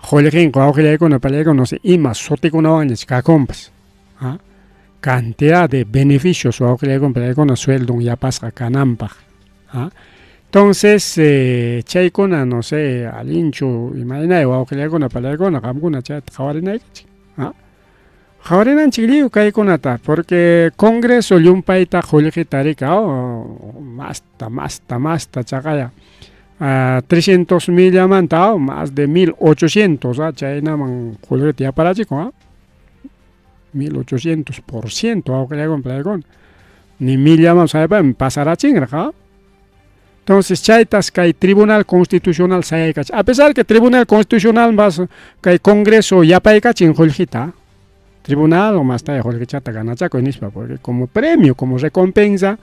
qullqinku wawqillaykuna palaykuna no sé ima sutikunawanñach kakunpas. ¿Ah? Cantidad de beneficios wawqillaykuna palaykuna sueldon yapasqa kananpaq. ¿Ah? Entonces, eh, chaykuna, no sé, allinchu, imaynay wawqillaykuna, palaykuna, qamkuna chayta qhawarinaykichik. ¿Ah? Qhawarinanchik lliw kaykunata, porque Congreso llumpayta qullqita rika, oh, masta, masta, masta chaqaya. 300 millamanta, oh, más de 1800, ¿ah? Chaynaman qullqita yaparachikun, ¿ah? 1800% wawqillaykuna, palaykuna. Ni millaman sayapaymi pasarachinraq, ¿ah? Entonces chaytas kay Tribunal Constitucional sayaykachin. A pesar que Tribunal Constitucional más kay Congreso yapaykachin qullqita, Tribunal o más taya qullqichata ganachakuy nispa, porque como premio, como recompensa,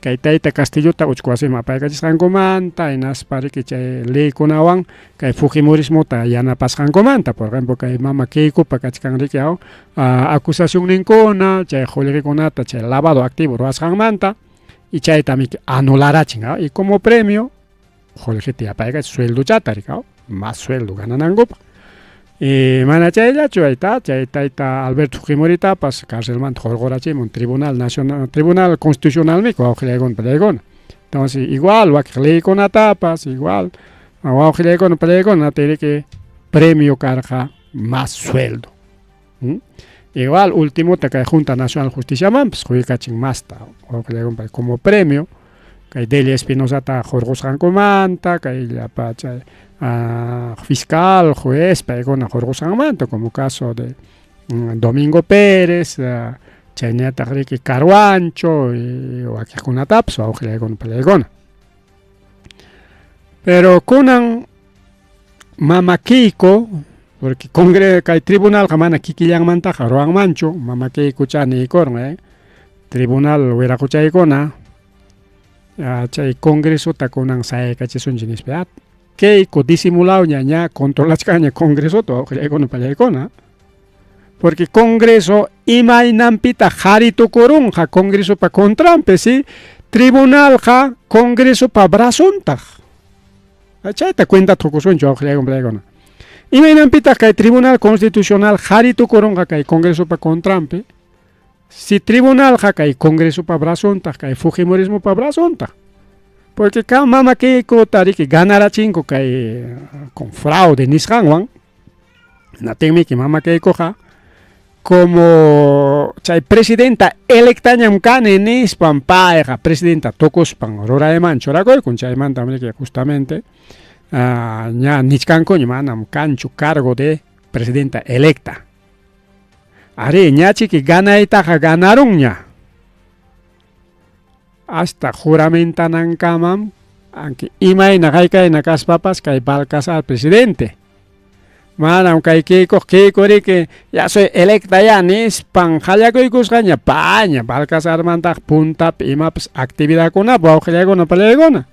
kay tayta Castillota uchku wasiman apaykachisqankumanta, hinaspa riki chay leykunawan kay Fujimorismota yanapasqankumanta, por ejemplo kay mama Keikopa kachkan riki aw acusacionninkuna, chay qullqikunata chay lavado activo ruwasqanmanta, y chaytami anularachin, y como premio qullqita yapaykachin sueldochata riki, más sueldo gananankupaq. Y mana chayllachu ayta chay tayta Alberto Fujimoritapas carcelmanta hurqurachimun Tribunal Nacional, Tribunal Constitucionalmi wawqillaykuna palaykuna. Entonces igual wakiq leykunatapas igual wawqillaykuna palaykuna riki premio karqa más sueldo. Igual ultimota kay Junta Nacional Justiciamanpas quykachin masta wawqillaykuna como premio kay Delia Espinosata hurqusqankumanta, kay llapa chay fiscal, juez paykuna hurqusqanmanta, como caso de Domingo Pérez, chaynataq riki Carhuancho y wakiqkunatapas wawqillaykuna palaykuna. Pero kunan mama Keiko, porque congre kay tribunalqa mana kikillanmantaqa ruwanmanchu, mama Keikocha niykurun tribunal wiraquchaykuna chay congresota kunan sayaykachisunchik nispa. Keiko disimulawña ña controlachkanña congresota wawqillaykuna palaykuna. Porque congreso imaynanpitaq qhari tukurunqa congresopa contranpi, si tribunalqa congresopa brazontaq. Chayta cuentata qukusunchik wawqillaykuna palaykuna. Imaynanpitaq kay Tribunal Constitucional qhari tukurunqa kay congresopa contranpi, si tribunalqa kay congresopa brazontaq, kay fujimorismopa brazontaq. Porque ka mama Keikota riki ganarachinku kay con fraude nisqanwan, hinaptinmiki mama Keikoqa como chay presidenta electañam kani nispan payqa presidenta tukuspan rurayman churakuykun. Chaymantam riki justamente ña nichkankuña manam kanchu cargo de presidenta electa. Ari ñachiki ganaytaqa ganarunña. Hasta juramentanankamam, aunque imayna haykayna kaspapas kay Balcazar presidente. Manam kay Keiko Keiko riki ya soy electa ya nispan qallakuykusqaña paña Balcazarmantaq puntapi imapas actividadkunapi wawqillaykuna palaykuna.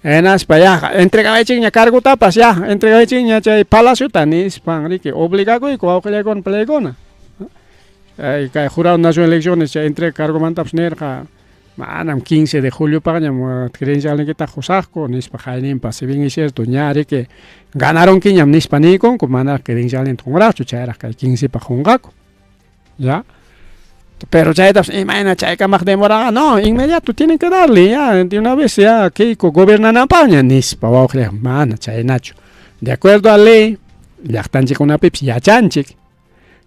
Hinaspa ya entregawaychikña cargotapas ya entregawaychikña chay palaciota nispan riki obligakuyku wawqillaykuna palaykuna. Kay Jurado Nacional de Elecciones chay entrega cargomantapas nirqa manam 15 de juliopaqñam credencialniykitaqa qusaqku nispa qayninpas, si bien es cierto ña riki ganarunkiñam nispa niykunku manaraq credencialninta qunraqchu, chayraq kay 15paq qunqaku. Ya. Pero chaytapas imayna chaykamaq demoraqa, no, inmediato tienen que darle ya de una vez ya Keiko gobernananpaqña nispa wawqillay, mana chaynachu. De acuerdo a ley, llaqtanchikkunapipis yachanchik,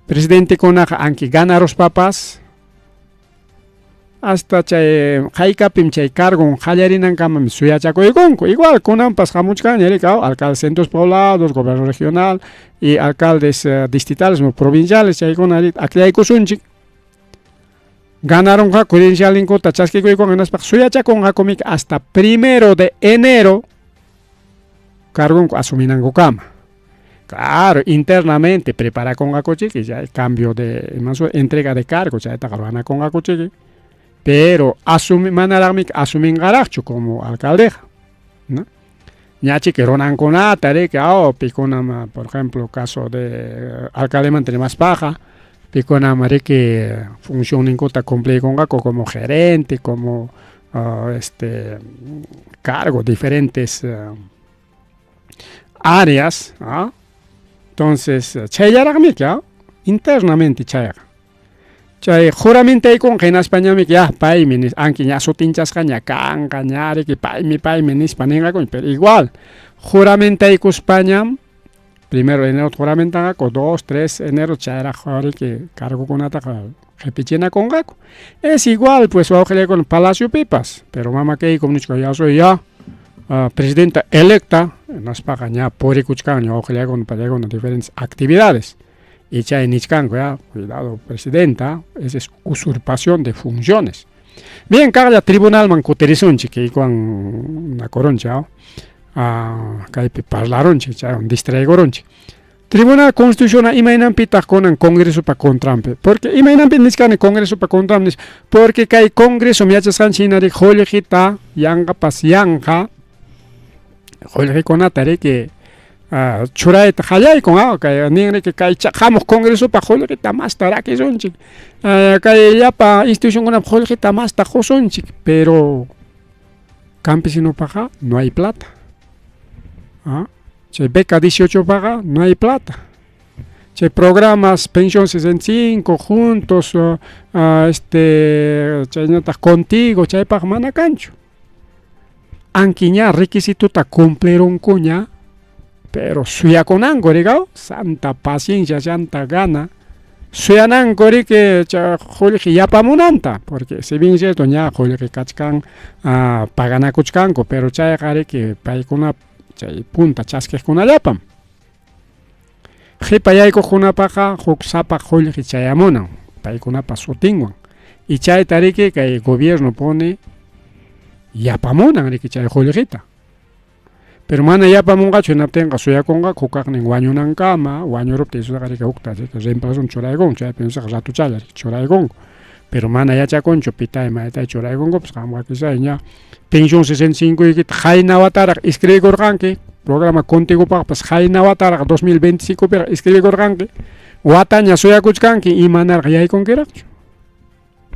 presidentekunaqa anki ganaruspapas hasta chay haykapim chay cargon qallarinankama suyachakuykunku. Igual kunanpas hamuchkanña rikaw alcaldes centros poblados, gobierno regional y alcaldes distritales o provinciales chaykuna akllaykusunchik. Ganarunqa credencialninkuta chaskikuykunqa hinaspa suyachakunqaku hasta 1 de enero cargonku asuminankukama. Claro, internamente preparakunqaku chiki chay cambio de entrega de cargo chaytaqa ruwanakunqaku chiki, pero asumi manaraqmi asuminqaraqchu como alcaldeqa, ¿no? Ña chiki runankunata riki pikunam, por ejemplo, caso de alcaldemanta rimaspaqa, pikunam riki funcionninkuta cumpliykunqaku como gerente, como cargo, diferentes áreas, ¿ah? Entonces, chayllaraqmiki, internamente chayqa. Chay juramentaykunqa hinaspañamiki ya paymi anki ña sutinchasqaña kanqa ña riki paymi paymi nispa ninqakuña, pero igual juramentaykuspañam 1 de enero juramentanqaku, 2, 3 enero chayraq riki cargokunataqa qipichinakunqaku. Es igual pues wawqillaykuna palaciopipas, pero mama Keiko nichka ya soy ya presidenta electa, hinaspaqa ña purikuchkanña wawqillaykuna pallaykuna diferentes actividades. Y chay nichkanku ya, cuidado presidenta, esa es usurpación de funciones. Bien, kaqlla tribunalman kutirisunchik, kaykuwan nakurunchik, kaypi parlarunchik, chaywan distraigurunchik. Tribunal Constitucional imaynanpitaq kunan Congresopa contranpi, porque imaynanpi nichkani Congresopa contranpi, porque kay Congreso yachasqanchik hina riki qullqita yanqapas yanqa qullqikunata riki churayta qallaykun, kay nin riki kay hamuq Congresopa qullqita masta rakisunchik, kay llapa institucionkunapa qullqita masta qusunchik, pero campesinopaqa no hay plata. Chay beca 18 paqa no hay plata. Chay programas Pensión 65, Juntos, chaynataq Contigo, chaypaq mana kanchu. Anki ña requisituta cumplirunkuña, pero suyakunanku rikaw, santa paciencia, santa gana, suyananku riki chay qullqi yapamunanta, porque si bien cierto ña qullqi kachkan, paganakuchkanku, pero chayqa riki paykuna chay punta chaskiqkunallapam. Qhipa yaykuqkunapaqa huk sapa qullqi chayamunan paykunapa sutinwan. Y chayta riki kay gobierno pone yapamunan riki chay qullqita. Pero mana yapamunqachu hinaptinqa suyakunqaku hukaqnin wañunankama, wañuruptin riki hukta riki reemplazon churaykunku, chaypi ratuchalla riki churaykunku. Pero mana yachakunchu pitay maytay churaykunkupas, qamqa quizá ña pensión 65 ykita qayna wataraq inscribikurqanki, programa Contigopaqpas qayna wataraq 2025 piraq inscribikurqanki, wataña suyakuchkanki y manaraq yaykunkiraqchu.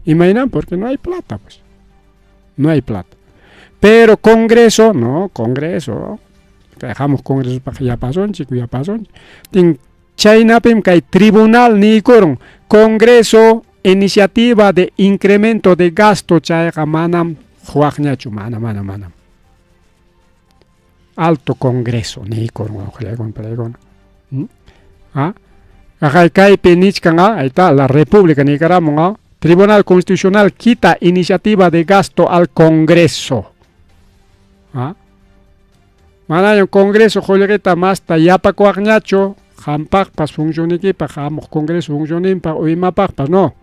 Imaynan? Porque no hay plata, pues. No hay plata. Pero Congreso, no, Congreso, dejamos Congreso para que ya pasó, chico, ya pasó. Chaynapim kay tribunal niykurun, Congreso iniciativa de incremento de gasto chayqa manam huaqñachu, mana, mana, mana. Alto Congreso niykurun, wawqillaykuna, ¿Ah? Kaypi nichkan, ahí está, la República niykaramun, Tribunal Constitucional quita iniciativa de gasto al Congreso. ¿Ah? Manaña Congreso qullqita masta yapakuaqñachu, qampaqpas funcionnikipaq, hamuq Congreso funcioninpaq o imapaqpas, no.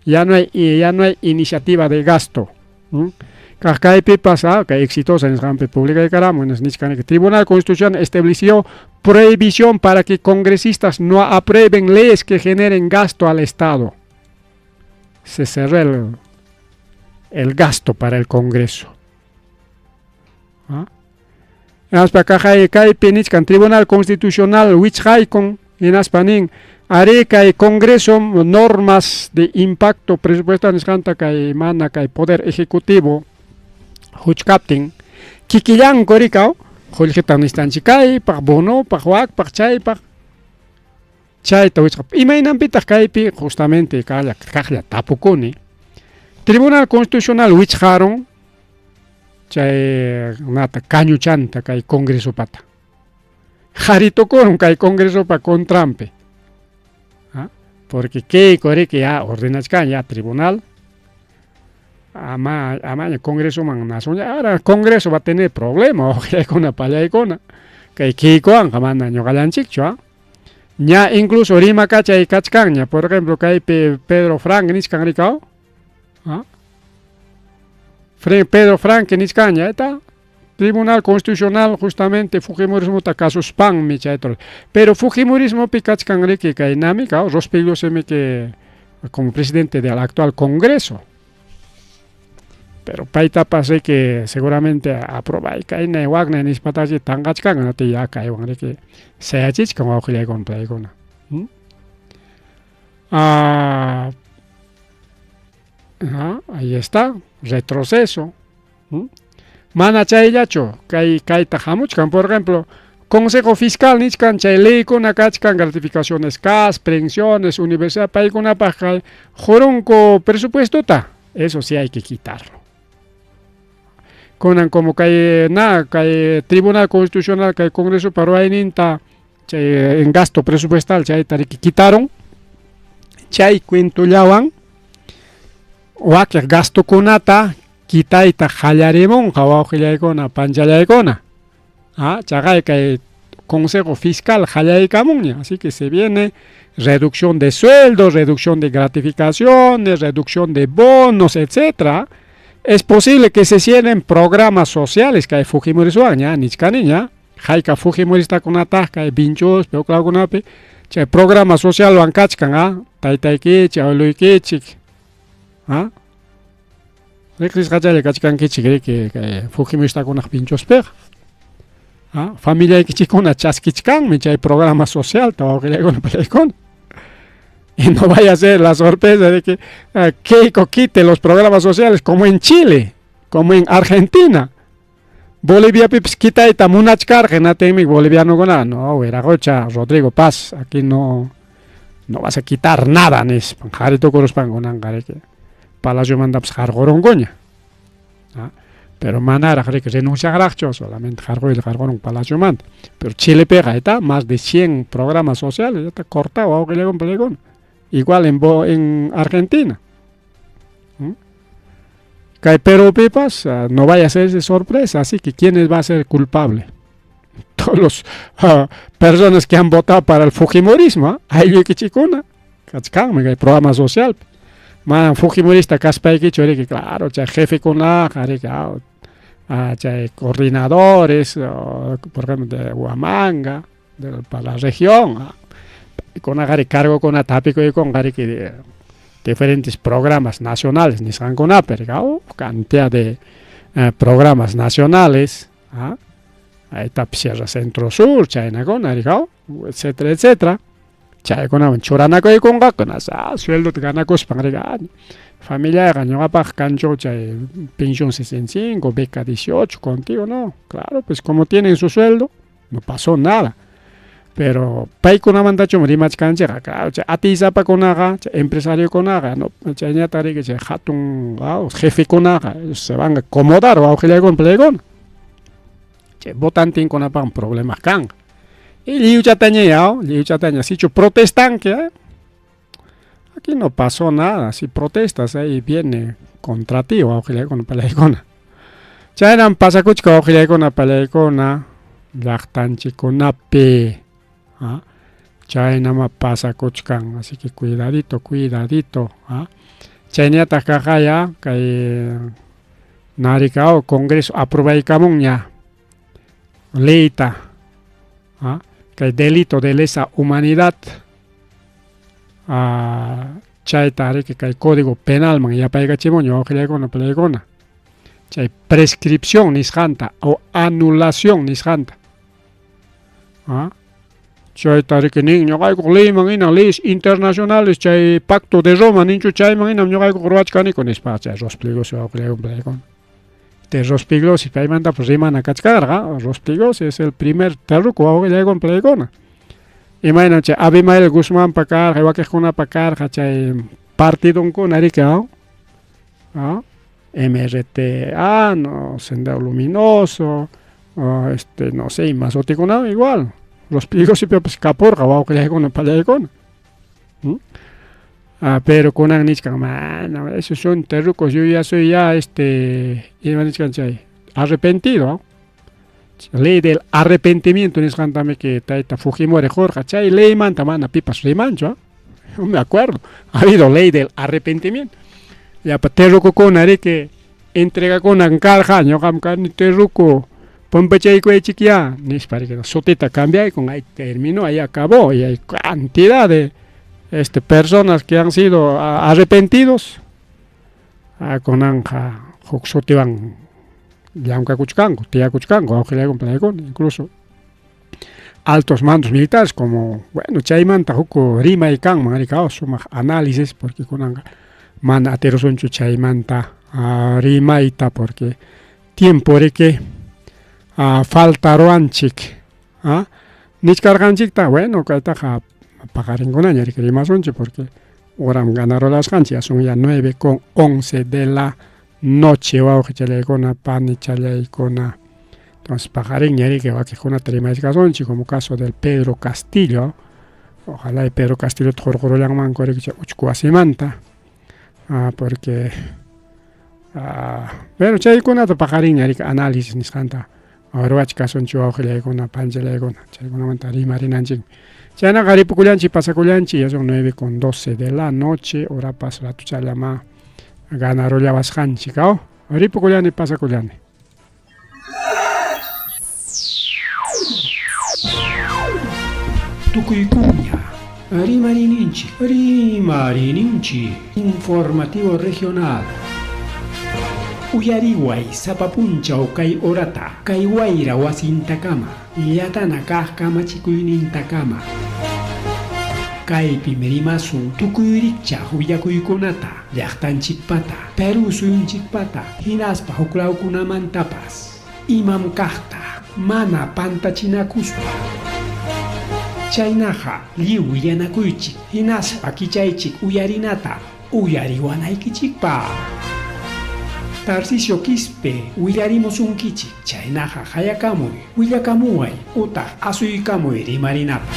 Ya no hay iniciativa de gasto. Kaq kaypipas, kay exitosa nisqanpi publicaykaramun, nichkani Tribunal Constitucional estableció prohibición para que congresistas no aprueben leyes que generen gasto al Estado. Se cerró el gasto para el Congreso. ¿Ah? Hinaspa kaypi nichkan Tribunal Constitucional wichqaykun, hinaspa nin arí kay Congreso normas de impacto presupuestal nisqanta kay mana kay Poder Ejecutivo huchkaptin kikillanku rikaw qullqita nistanchik kaypaq, bonopaq, wakpaq, chaypaq, chayta wichqap. Imaynanpitaq kaypi justamente kaqlla tapukuni. Tribunal Constitucional wichqarun chay nata kañuchanta kay Congresopata. Qhari tukurun kay Congresopa contranpi. ¿Ah? Porque Keiko riki ya ordenachkan ya tribunal ama amaña Congresoman nacionña ahora Congreso va a tener problema wawqillaykuna pallaykuna kay Keikowanqa mana ñuqallanchikchu ¿ah? Ña incluso rimakachay kachkanña por ejemplo kaypi Pedro Frank nichkan rikaw ¿ah? Pedro Frank nichkanña eta Tribunal Constitucional justamente Fujimorismota kasuspanmi chayta pero Fujimorismopi kachkan riki kaynami kaw Rospigliosi que como presidente del actual Congreso pero paytapas riki seguramente aprobay kaynay waknay nispatachi tanqachkan ya kaywan riki sayachichkan wawqillaykuna paykuna. Ah, ahí está, retroceso. Mana chayllachu kay kayta hamuchkan, por ejemplo, Consejo Fiscal nichkan chay leykuna kachkan gratificaciones CAS, pensiones, universidad, paykunapaq kay qurunku presupuestota, eso sí hay que quitarlo. Kunan como kay na kay Tribunal Constitucional kay Congreso ruwayninta chay en gasto presupuestal chayta riki quitaron, chay cuentollawan wakiq gastokunata quitayta qallarimunqa wawqillaykuna panchallaykuna. Ah, chaqay kay Consejo Fiscal qallaykamunña, así que se viene reducción de sueldos, reducción de gratificaciones, reducción de bonos, etcétera. Es posible que se cierren programas sociales kay Fujimoriswan ña nichkaniña, hayka Fujimoristakunataq kay Vinchuspi uqlakunapi chay programa socialwan kachkan ah, taytaykichik, abueluykichik, ah. Riqsisqachalla kachkankichik riki kay Fujimoristakunaq Vinchuspiqa. Ah, familiaykichikkuna chaskichkanmi chay programa socialta wawqillaykuna pallaykuna. Y no vaya a ser la sorpresa de que Keiko quite los programas sociales como en Chile, como en Argentina. Boliviapipis quitayta munachkarqa hinaptinmi bolivianokuna no, wiraqocha Rodrigo Paz, aquí no no vas a quitar nada nispan qhari tukuruspan kunanqa riki palaciomantapas qarqurunkuña. ¿Ah? Pero manaraq riki renuncianraqchu, solamente qarquylla qarqurun palaciomanta. Pero Chilepiqa está más de 100 programas sociales, ya está cortado wawqillaykuna pallaykuna. Igual en Argentina. Kay Perupipas no vaya a ser de sorpresa, así que ¿quiénes va a ser culpable? Todos los personas que han votado para el Fujimorismo, ¿ah? Aylluykichikkuna kachkanmi kay programa social. Manam Fujimorista kaspaykichu riki, claro, chay jefekunaqa riki, chay coordinadores, por ejemplo, de Huamanga, para la región, paykunaqa riki cargokunata hapikuykunqa riki diferentes programas nacionales nisqankunapi, riki, cantidad de programas nacionales, ahí está Sierra Centro Sur, chaynakuna, riki, etcétera, etcétera. Chaykunawan churanakuykunqaku, sueldota ganakuspan riki, familiayqa ñuqapaq kanchu chay pensión 65, beca 18, contigo no, claro, pues como tienen su sueldo, no pasó nada. Pero paykunamantachu rimachkanchikqa, claro, chay atiysapakunaqa, chay empresariokunaqa, no, chayñata riki chay hatun jefekunaqa, se van a acomodar wawqillaykuna pallaykuna. Chay votantinkunapaq problemas kanqa. Y lliwchataña, lliwchataña, sichu protestanki, aquí no pasó nada, si protestas ahí viene contra ti wawqillaykuna pallaykuna. Chaynam pasakuchka wawqillaykuna pallaykuna llaqtanchikkunapi. Chaynama pasakuchkan, así que cuidadito, cuidadito. Chaynataq kaqaya kay Naricao Congreso aprobaykamunña leyta, kay delito de lesa humanidad, chayta riki kay Código Penalman yapaykachimunña wawqillaykuna pallaykuna. Chay prescripción nisqanta o anulación nisqanta. Chayta riki nin ñuqaykuq leyman hina leyes internacionales chay Pacto de Roma ninchu chayman hinam ñuqaykuq ruwachkaniku nispa chay Rospigliosi wawqillaykuna pallaykuna. De Rospigliosi paymantapas rimana kachkarqa, Rospigliosi es el primer terruco wawqillaykuna pallaykuna. Imaynam chay Abimael Guzmanpa karqa, wakiqkunapa karqa chay partidonkuna riki, MRTA, no, Sendero Luminoso, no sé, más sutikuna igual. Los Pliegos kapurqa wawqillaykuna pallaykuna. Ah, pero kunan nichkan mana, esos son terrucos, yo ya soy ya ima nichkan chay, arrepentido. Ley del arrepentimiento nisqantami que tayta Fujimori qurqa, chay leymanta mana pipas rimanchu, no me acuerdo. Ha habido ley del arrepentimiento. Llapa terrucokuna riki entregakunan karqa, ñuqam kani terruco, pampachaykuwaychikyá nispa riki sutita cambiaykun, ahí terminó, ahí acabó, y hay cantidad de personas que han sido arrepentidos. Ah, kunanqa huk sutiwan llamkakuchkanku, tiyakuchkanku, wawqillaykuna palaykuna, incluso altos mandos militares como, bueno, chaymanta huk rimay kanman riki sumaq análisis, porque kunanqa mana atirusunchu chaymanta rimayta, porque tiempo riki faltaruwanchik. Nichkarqanchikta, bueno, kaytaqa paqarinkunaña riki rimasunchik, porque horam ganarulasqanchik, ya son ya 9:11 de la noche, wawqichallaykuna, panichallaykuna. Entonces paqarinña riki wakiqkunata rimaykasunchik, como caso del Pedro Castillo. Ojalá y Pedro Castillo hurqurullanmanku riki chay uchku wasimanta, porque pero chaykunata paqarinña riki análisis nisqanta ruwachkasunchik, wawqillaykuna, panichallaykuna, chaykunamanta rimarinanchikmi. Chaynaqa ripukullanchik, pasakullanchik, ya son 9:12 de la noche, horapas ratuchallama ganarullawasqanchik, ripukullani, pasakullani. Tukuykuña rimarininchik, rimarininchik, informativo regional. Uyariway sapa punchaw kay horata, kay wayra wasintakama, llatana kaq kamachikuynintakama. Kaypim rimasun tukuy rikchaq willakuykunata, llaqtanchikpata, Perú suyunchikpata, hinaspa huklawkunamantapas. Imam kaqta, mana pantachinakuspa. Chaynaqa lliw willanakuychik, hinaspa kichaychik uyarinata, uyariwanaykichikpaq. Tarcisio Quispe willarimusunkichik, chaynaqa hayakamuy, willakamuway utaq asuykamuy rimarinapaq.